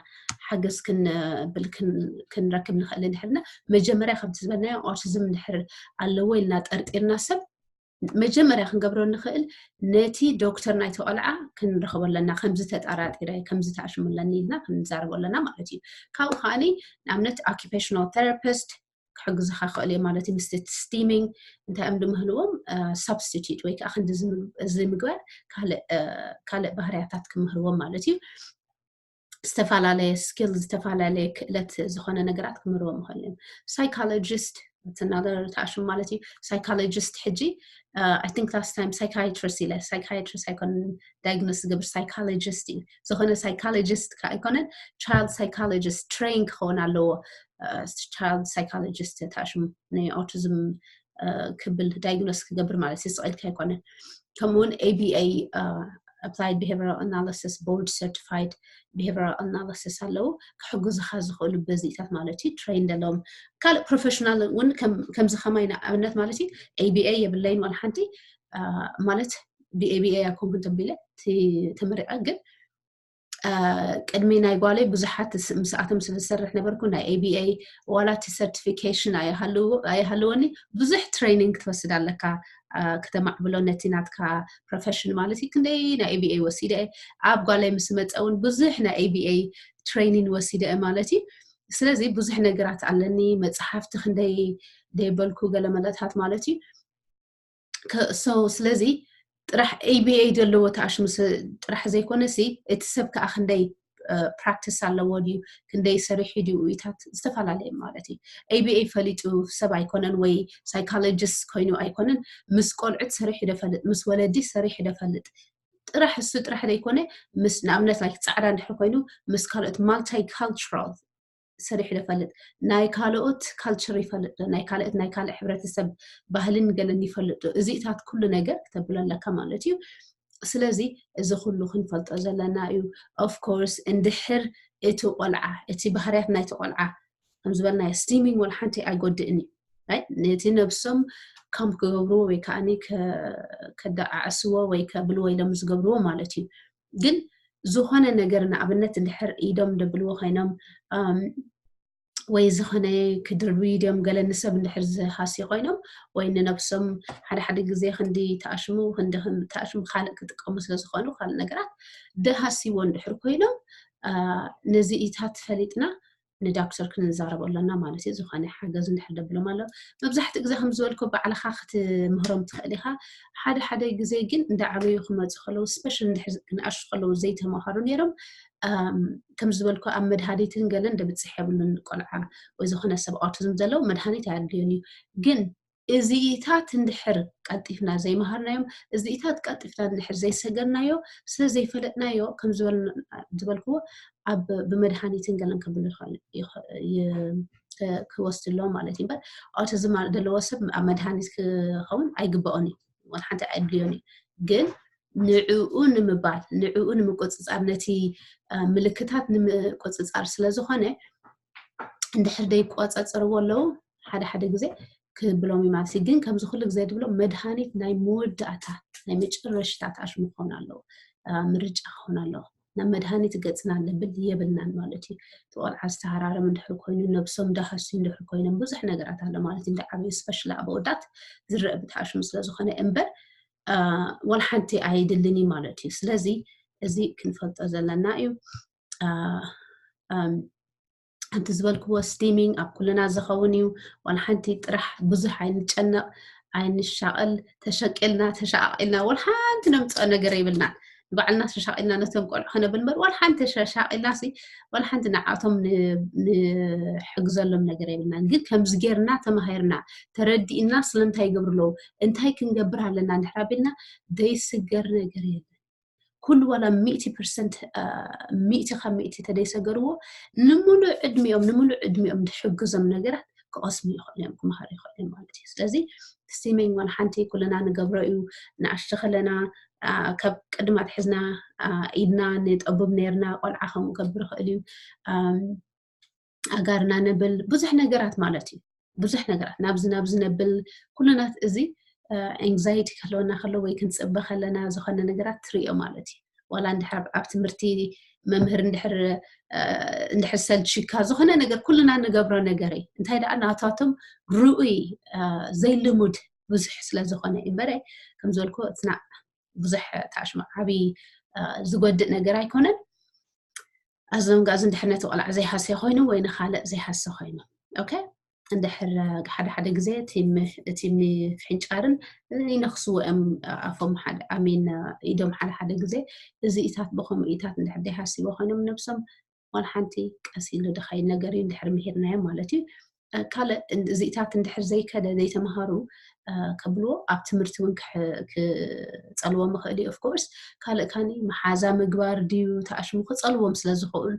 ሓገዝ ክንብል ክንረክብ ንኽእል ድሕርና መጀመርያ ከምቲ ዝበልናዮ ኦቲዝም ድሕር ኣለዎ ኢልና ጠርጢርና ሰብ መጀመርያ ክንገብሮ ንኽእል ነቲ ዶክተር ናይቲ ቆልዓ ክንረኽቦ ኣለና። ከምዚ ተጠራጢረ ከምዚ ተኣሽሙ ኣለኒ ኢልና ክንዛረቦ ኣለና ማለት እዩ። ካብኡ ከዓኒ ንኣብነት occupational therapist ክሕግዝኻ ክእል እየ ማለት እዩ። ምስቲ ስቲሚንግ እንታይ እዮም ድምህርዎም ሳብስቲቱት ወይ ከዓ ክንዲ እዚ ምግባር ካልእ ባህርያታት ክምህርዎም ማለት እዩ። ዝተፈላለየ ስኪል ዝተፈላለየ ክእለት ዝኾነ ነገራት ክምህርዎም ይኽእል እዮም። ሳይኮሎጂስት ተኣሽሙ ማለት እዩ። ሳይኮሎጂስት ሕጂ I think last time psychiatrist ኢለ ሳይካትሪስት ኣይኮን ዳይግኖስ ዝገብር ሳይኮሎጂስት እዩ። ዝኾነ ሳይኮሎጂስት ከዓ ኣይኮነን child psychologist train ክኸውን ኣለዎ። Child psychologist ተኣሽሙ ናይ ኦቲዝም ክብል diagnose ክገብር ማለት እዩ። ስቕ ኢልካ ኣይኮነን። ከምኡውን A B A applied behavioral analysis board certified behavioral analysis ኣለዉ፣ ክሕግዙኻ ዝኽእሉ በዚታት ማለት እዩ። Trained ኣለዎም። ካልእ professional እውን ከምዚ ከማይ ንኣብነት ማለት እዩ። A B A የብለይን ዋላ ሓንቲ፣ ማለት ብ A B A ኣይኮንኩን ተቢለ ተመሪቐ፣ ግን ቅድሚ ናይ ጓለይ ብዙሓት ምስኣቶም ስለ ዝሰርሕ ነበርኩ፣ ናይ A B A ዋላ እቲ certification ኣይሃልወኒ፣ ብዙሕ training ክትወስድ ኣለካ ክተማዕብሎ ነቲ ናትካ profession ማለት እዩ። ክንደይ ናይ A B A ወሲደ፣ ኣብ ጓለይ ምስ መፀ እውን ብዙሕ ናይ A B A training ወሲደ ማለት እዩ። ስለዚ ብዙሕ ነገራት ኣለኒ፣ መፅሓፍቲ ክንደይ ደይበልኩ ገለ መለታት ማለት እዩ። So ስለዚ ጥራሕ A B A ዘለዎ ተኣሽሙ ጥራሕ ዘይኮነ ሲ፣ እቲ ሰብ ከዓ ክንደይ practice ኣለዎ ድዩ፣ ክንደይ ሰሪሑ ድዩ፣ ኢታት ዝተፈላለየ ማለት እዩ። A B A ፈሊጡ ሰብ ኣይኮነን፣ ወይ psychologist ኮይኑ ኣይኮነን። ምስ ቆልዑት ሰሪሑ ደፈልጥ፣ ምስ ወለዲ ሰሪሑ ደፈልጥ። ጥራሕ እሱ ጥራሕ ዘይኮነ፣ ምስ ንኣብነት like ፃዕዳ እንድሕር ኮይኑ ምስ ካልኦት multicultural ሰሪሑ ደፈልጥ፣ ናይ ካልኦት culture ይፈልጥ ዶ፣ ናይ ካልኦት ናይ ካልእ ሕብረተሰብ ባህልን ገለን ይፈልጥ ዶ፣ እዚታት ኩሉ ነገር ክተብሎ ኣለካ ማለት እዩ። ስለዚ እዚ ኩሉ ክንፈልጦ ዘለና እዩ። Of course እንድሕር እቲ ቆልዓ፣ እቲ ባህርያት ናይቲ ቆልዓ ከም ዝበልናዮ steaming ወላ ሓንቲ ኣይጎድእን እዩ። ነቲ ነብሶም calm ክገብርዎ ወይ ከዓ ከደዓዕስዎ ወይ ከብልዎ ኢሎም ዝገብርዎ ማለት እዩ። ግን ዝኾነ ነገር ንኣብነት እንድሕር ኢዶም ደብልዎ ኮይኖም ወይ ዝኾነ ክድርብዩ ድዮም ገለ ንሰብ እንድሕር ዝሃስዩ ኮይኖም ወይ ንነብሶም ሓደ ሓደ ግዜ ክንዲ ተኣሽሙ ክንዲ ተኣሽሙ ካልእ ክጥቀሙ ስለ ዝኾኑ ካልእ ነገራት ደሃስይዎ እንድሕር ኮይኖም ነዚ ኢታት ፈሊጥና ንዳክተር ክንዛረብ ኣለና ማለት እዩ። ዝኾነ ሓገዝ እንድሕር ደብሎም ኣሎ። መብዛሕትኡ ግዜ ከም ዝበልኩ ባዕልኻ ክትምህሮም ትኽእል ኢኻ። ሓደ ሓደ ግዜ ግን እንዳዓበዩ ክመፁ ከለዉ special እንድሕር ንኣሽቱ ከለዉ ዘይተማሃሩ ነይሮም ከም ዝበልኩ ኣብ መድሃኒትን ገለን ደብፅሕ የብሉን። ቆልዓ ወይ ዝኾነ ሰብ autism ዘለዎ መድሃኒት ኣየድልዮን እዩ። ግን እዚኢታት እንድሕር ቀልጢፍና ዘይመሃርናዮም፣ እዚኢታት ቀልጢፍና እንድሕር ዘይሰገርናዮ ስለ ዘይፈለጥናዮ ከም ዝበልክዎ ኣብ ብመድሃኒትን ገለን ከብሉ ክወስድሎም ማለት እዩ። እምበር autism ዘለዎ ሰብ ኣብ መድሃኒት ክኸውን ኣይግበኦን እዩ፣ ወላ ሓንቲ ኣየድልዮን እዩ። ግን ንዕኡ ንምባል ንዕኡ ንምቁፅፃር ነቲ ምልክታት ንምቁፅፃር ስለ ዝኾነ እንድሕር ደይቆፃፀርዎ ኣለዉ ሓደ ሓደ ግዜ ክብሎም እዩ ማለት እዩ። ግን ከምዚ ኩሉ ግዜ ድብሎ መድሃኒት ናይ መወዳእታ ናይ መጨረሽታ ተኣሽሙ ክኸውን ኣለዎ፣ ምርጫ ክኸውን ኣለዎ። ናብ መድሃኒት ገፅና ለብል የብልናን ማለት እዩ። እቲ ቆልዓ ዝተሃራረም እንድሕር ኮይኑ ነብሶም ዳሃሱ እንድሕር ኮይኖም ብዙሕ ነገራት ኣሎ ማለት እዩ። እንዳዓበዩ special ኣብ ኣወዳት ዝረአ ብተኣሽሙ ስለ ዝኾነ እምበር ወላ ሓንቲ ኣይድልን እዩ ማለት እዩ። ስለዚ እዚ ክንፈልጦ ዘለና እዩ። ከምቲ ዝበልክዎ steaming ኣብ ኩልና ዝኸውን እዩ። ዋላ ሓንቲ ጥራሕ ብዙሕ ኣይንጨነቕ ኣይንሻቐል፣ ተሸቂልና ተሻቓቒልና ወላ ሓንቲ ነምፅኦ ነገር የብልናን። ንባዕልና ተሻቒልና ነቶም ቆልዑ ክነብል እምበር ዋላ ሓንቲ ተሻቂልና ሲ ዋላ ሓንቲ ንዓቶም ንሕግዘሎም ነገር የብልናን። ግን ከምዚ ጌርና ተማሂርና ተረዲእና ስለምንታይ ይገብሩ ኣለዉ እንታይ ክንገብር ኣለና እንድሕር ኣቢልና ዘይስገር ነገር የለን። ኩሉ ዋላ ሚእቲ ፐርሰንት ሚእቲ ካብ ሚእቲ ተደይሰገርዎ ንምሉእ ዕድሚኦም ንምሉእ ዕድሚኦም ዝሕግዞም ነገራት ክቐስሙ ይኽእሉ እዮም ክመሃሩ ይኽእሉ እዮም ማለት እዩ። ስለዚ steaming ዋላ ሓንቲ ኩልና ንገብሮ እዩ። ንኣሽቱ ከለና ካብ ቅድማ ኣትሒዝና ኢድና ንጠቡብ ነይርና ቆልዓ ከምኡ ገብር ይኽእል እዩ። ኣጋርና ነብል ብዙሕ ነገራት ማለት እዩ። ብዙሕ ነገራት ናብዚ ናብዚ ነብል ኩሉናት እዚ anxiety ክህልወና ከሎ ወይ ክንፅበ ከለና ዝኾነ ነገራት ትሪኦ ማለት እዩ። ዋላ እንድሕር ኣብ ትምህርቲ መምህር እንድሕር እንድሕር ሰልችካ ዝኾነ ነገር ኩልና ንገብሮ ነገር እዩ። እንታይ ደኣ ናታቶም ርኡይ ዘይልሙድ ብዙሕ ስለ ዝኾነ እዩ እምበረ ከም ዝበልኩ it's not ብዙሕ ተኣሽሙ ዓብዪ ዝጎድእ ነገር ኣይኮነን። ኣዞም ጋዝ እንድሕር ነቲ ቆልዓ ዘይሃሰ ኮይኑ ወይ ንኻልእ ዘይሃሰ ኮይኑ okay እንድሕር ሓደ ሓደ ግዜ እቲ ምፍሕንጫርን ይነኽስዎ እዮም ኣፎም ሓደ ኣሚን ኢዶም ሓደ ሓደ ግዜ እዚ ኢታት ብኸምኡ ኢታት እንድሕር ዘይሃስይዎ ኮይኖም ነብሶም ዋላ ሓንቲ ቀስ ኢሉ ድኻይ ነገር እዩ እንድሕር ምሂርናዮም ማለት እዩ። ካልእ እዚኢታት እንድሕር ዘይከደ ዘይተምሃሩ ከብልዎ ኣብ ትምህርቲ እውን ክፀልዎም ይኽእል እዩ። Of course ካልእ ካኒ መሓዛ ምግባር ድዩ ተኣሽሙ ክፀልዎም ስለ ዝኽእል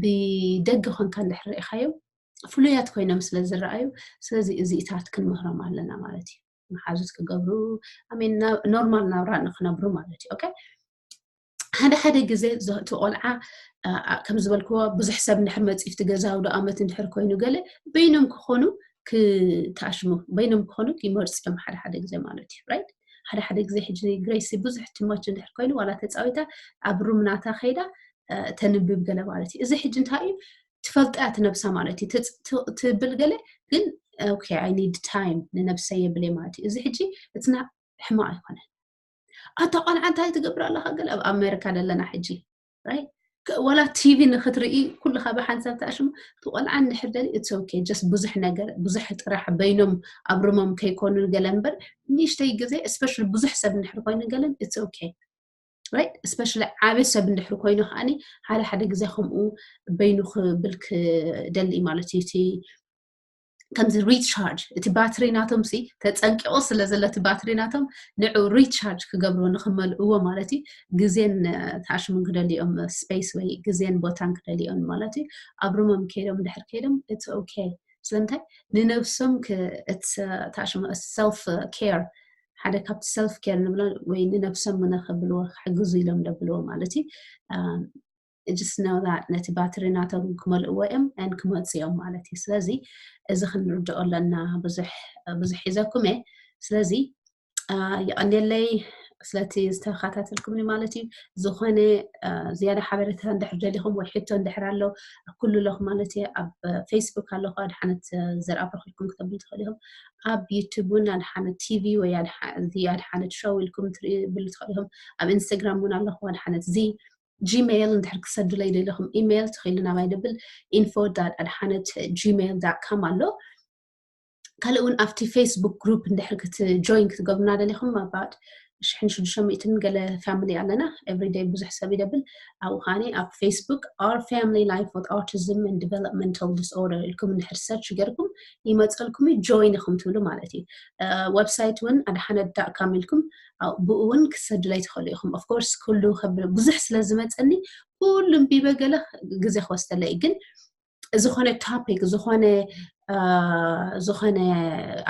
ብደገ ኮንካ እንድሕር ርኢኻዮም ፍሉያት ኮይኖም ስለ ዝረኣዩ፣ ስለዚ እዚኢታት ክንምህሮም ኣለና ማለት እዩ። መሓዙት ክገብሩ፣ ኣሜን፣ ኖርማል ናብራ ንክነብሩ ማለት እዩ። ኦኬ፣ ሓደ ሓደ ግዜ እቲ ቆልዓ ከም ዝበልክዎ ብዙሕ ሰብ እንድሕር መፂፍቲ ገዛ ኣውደ ኣመት እንድሕር ኮይኑ ገለ በይኖም ክኾኑ ክተኣሽሙ በይኖም ክኾኑ ይመርፁ እዮም ሓደ ሓደ ግዜ ማለት እዩ። ራይት፣ ሓደ ሓደ ግዜ ሕጂ ግሬሲ ብዙሕ ትሞች እንድሕር ኮይኑ ዋላ ተፃዊታ ኣብ ሩም ናታ ከይዳ ተንብብ ገለ ማለት እዩ። እዚ ሕጂ እንታይ እዩ? ትፈልጣ እያ ትነብሳ ማለት እዩ። ትብል ገለ ግን okay, I need time ንነብሰይ የብለይ ማለት እዩ። እዚ ሕጂ እትና ሕማቕ ኣይኮነን። ኣታ ቆልዓ እንታይ ትገብር ኣለኻ? ገለ ኣብ ኣሜሪካ ዘለና ሕጂ፣ right? ወላ ቲቪ ንክትርኢ ኩልኻ ብሓንሳብ ተኣሽሙ። እቲ ቆልዓ እንድሕር ደሊ it's okay, just ብዙሕ ነገር ብዙሕ ጥራሕ በይኖም ኣብ ሩሞም ከይኮኑ ገለ እምበር ንእሽተይ ግዜ especially ብዙሕ ሰብ እንድሕር ኮይኑ ገለን it's okay, right? Especially ዓቢ ሰብ እንድሕር ኮይኑ ከዓኒ ሓደ ሓደ ግዜ ከምኡ በይኑ ክብል ክደሊ ማለት እዩ። እቲ ከምዚ ሪቻርጅ እቲ ባትሪ ናቶም ሲ ተፀንቂቑ ስለ ዘሎ እቲ ባትሪ ናቶም ንዑ ሪቻርጅ ክገብርዎ ንክመልእዎ ማለት እዩ። ግዜን ተኣሽሙን ክደልዮም ስፔስ ወይ ግዜን ቦታን ክደልዮም ማለት እዩ። ኣብ ሩሞም ከይዶም ድሕር ከይዶም it's okay። ስለምንታይ ንነብሶም ታሽሙ ሰልፍ ኬር ሓደ ካብቲ ሰልፍ ኬር ንብሎ ወይ ንነብሶም ንክብልዎ ክሕግዙ ኢሎም ደብልዎ ማለት እዩ። Just know that ነቲ ባትሪ ናቶም ክመልእዎ እዮም ን ክመፁ እዮም ማለት እዩ። ስለዚ እዚ ክንርድኦ ኣለና። ብዙሕ ብዙሕ ሒዘኩም እየ። ስለዚ ይቐንየለይ ስለቲ ዝተኸታተልኩምኒ ማለት እዩ። ዝኾነ ዝያዳ ሓበሬታ እንድሕር ደሊኹም ወይ ሕቶ እንድሕር ኣሎ ኩሉ ኣለኹ ማለት እየ። ኣብ ፌስቡክ ኣለኹ ኣድሓነት ዘርኣብሩኽ ኢልኩም ክተብሉ ትኽእሉ ኢኹም። ኣብ ዩቱብ እውን ኣድሓነት ቲቪ ወይ ኣድሓነት ሾው ኢልኩም ትብሉ ትኽእሉ ኢኹም። ኣብ ኢንስታግራም እውን ኣለኹ ኣድሓነት ዚ ጂሜይል እንድሕር ክሰዱለይ ደሊኹም ኢሜይል ትኽእሉ ናባይ ደብል info ኣድሓነት gmail com ኣሎ። ካልእ እውን ኣብቲ ፌስቡክ ግሩፕ እንድሕር ክትጆይን ክትገብሩና ደሊኹም about ሽሕን ሽዱሽተ ሚእትን ገለ ፋሚሊ ኣለና። Everyday ብዙሕ ሰብ ይደብል። ኣብኡ ከዓኒ ኣብ ፌስቡክ our family life with autism and developmental disorder ኢልኩም እንድሕር ሰርች ገርኩም ይመፀልኩም እዩ። ጆይን ኢኹም ትብሉ ማለት እዩ። ዌብሳይት እውን ኣድሓነት ዳት ካም ኢልኩም ብኡ እውን ክሰዱለይ ትኽእሉ ኢኹም። Of course ኩሉ ብዙሕ ስለ ዝመፀኒ ኩሉ እንቢበ ገለ ግዜ ክወስደለይ ግን ዝኾነ ቶፒክ ዝኾነ ዝኾነ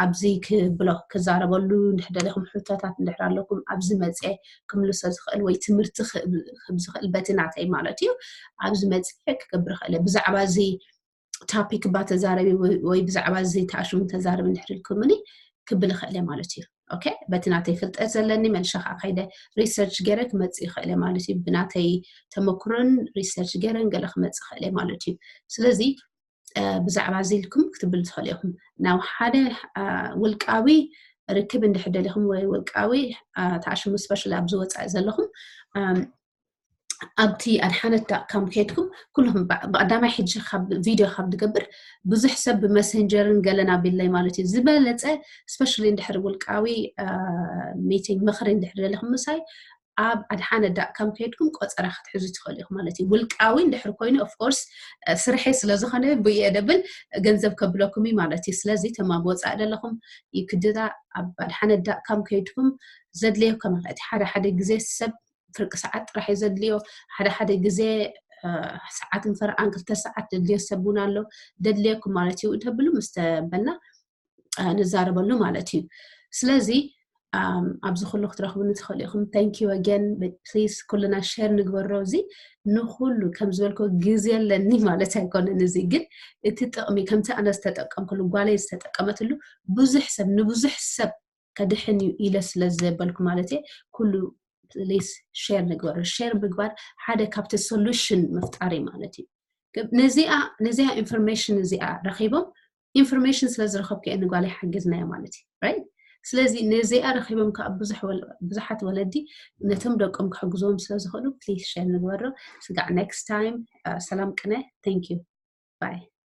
ኣብዚ ክብሎ ክዛረበሉ እንድሕር ደሊኹም ሕቶታት እንድሕር ኣለኩም ኣብዚ መፅየ ክምልሶ ዝኽእል ወይ ትምህርቲ ክህብ ዝኽእል በቲ ናተይ ማለት እዩ። ኣብዚ መፅየ ክገብር ይኽእል ብዛዕባ እዚ ቶፒክ እባ ተዛረቢ ወይ ብዛዕባ እዚ ተኣሽሙ ተዛረቢ እንድሕር ኢልኩምኒ ክብል ይኽእል ማለት እዩ። ኦኬ፣ በቲ ናተይ ፍልጠት ዘለኒ መልሻ ከዓ ከይደ ሪሰርች ገይረ ክመፅእ ይኽእል ማለት እዩ። ብናተይ ተመክሮን ሪሰርች ገይረን ገለ ክመፅእ ይኽእል ማለት እዩ። ስለዚ ብዛዕባ እዚ ኢልኩም ክትብል ትኽእሉ ኢኹም። ናብ ሓደ ውልቃዊ ርክብ እንድሕር ደሊኹም ወይ ውልቃዊ ተኣሽሙ ስፔሻሊ ኣብዚ ወፃኢ ዘለኹም ኣብቲ ኣድሓነት ዳት ካም ከይድኩም ኩልኹም ብቀዳማይ ሕጂ ካብ ቪድዮ ካብ ዝገብር ብዙሕ ሰብ ብመሰንጀርን ገለን ኣቢለይ ማለት እዩ። ዝበለፀ ስፔሻሊ እንድሕር ውልቃዊ ሚቲንግ ምኽሪ እንድሕር ደሊኹም ምሳይ ኣብ ኣድሓነ ዳት ካም ከይድኩም ቆፀራ ክትሕዙ ትኽእሉ ኢኹም ማለት እዩ። ውልቃዊ እንድሕር ኮይኑ ኦፍኮርስ ስርሐይ ስለዝኾነ ብየ ደብል ገንዘብ ከብለኩም እዩ ማለት እዩ። ስለዚ ተማም ወፃኢ ዘለኹም ይክድዳ ኣብ ኣድሓነ ዳት ካም ከይድኩም ዘድለየኩም ማለት ሓደ ሓደ ግዜ ሰብ ፍርቂ ሰዓት ጥራሕ እዩ ዘድልዮ። ሓደ ሓደ ግዜ ሰዓትን ፈርዓን ክልተ ሰዓት ዘድልዮ ሰብ እውን ኣሎ። ደድልየኩም ማለት እዩ ተብሉ ምስ ተበልና ንዛረበሉ ማለት እዩ። ስለዚ ኣብዚ ኩሉ ክትረኽቡኒ ትኽእሉ ኢኹም። Thank you again. Please ኩልና ሸር ንግበሮ። እዚ ንኩሉ ከም ዝበልኮ ግዜ ኣለኒ ማለት ኣይኮነን። እዚ ግን እቲ ጥቕሚ ከምቲ ኣነ ዝተጠቀምኩሉ ጓለይ ዝተጠቀመትሉ ብዙሕ ሰብ ንብዙሕ ሰብ ከድሕን እዩ ኢለ ስለ ዘበልኩ ማለት እየ። ኩሉ ፕሊስ ሼር ንግበሮ። ሼር ምግባር ሓደ ካብቲ ሶሉሽን ምፍጣር እዩ ማለት እዩ። ነዚኣ ነዚኣ ኢንፎርሜሽን እዚኣ ረኺቦም ኢንፎርሜሽን ስለ ዝረኸብኩ እየ ንጓለይ ሓጊዝናዮ ማለት እዩ። ራይት? ስለዚ ነዚኣ ረኺቦም ከዓ ብዙሓት ወለዲ ነቶም ደቆም ክሕግዝዎም ስለ ዝኽእሉ ፕሊስ ሼር ንግበሮ። ስጋዕ ኔክስት ታይም። ሰላም ቅነ። Thank you. Bye.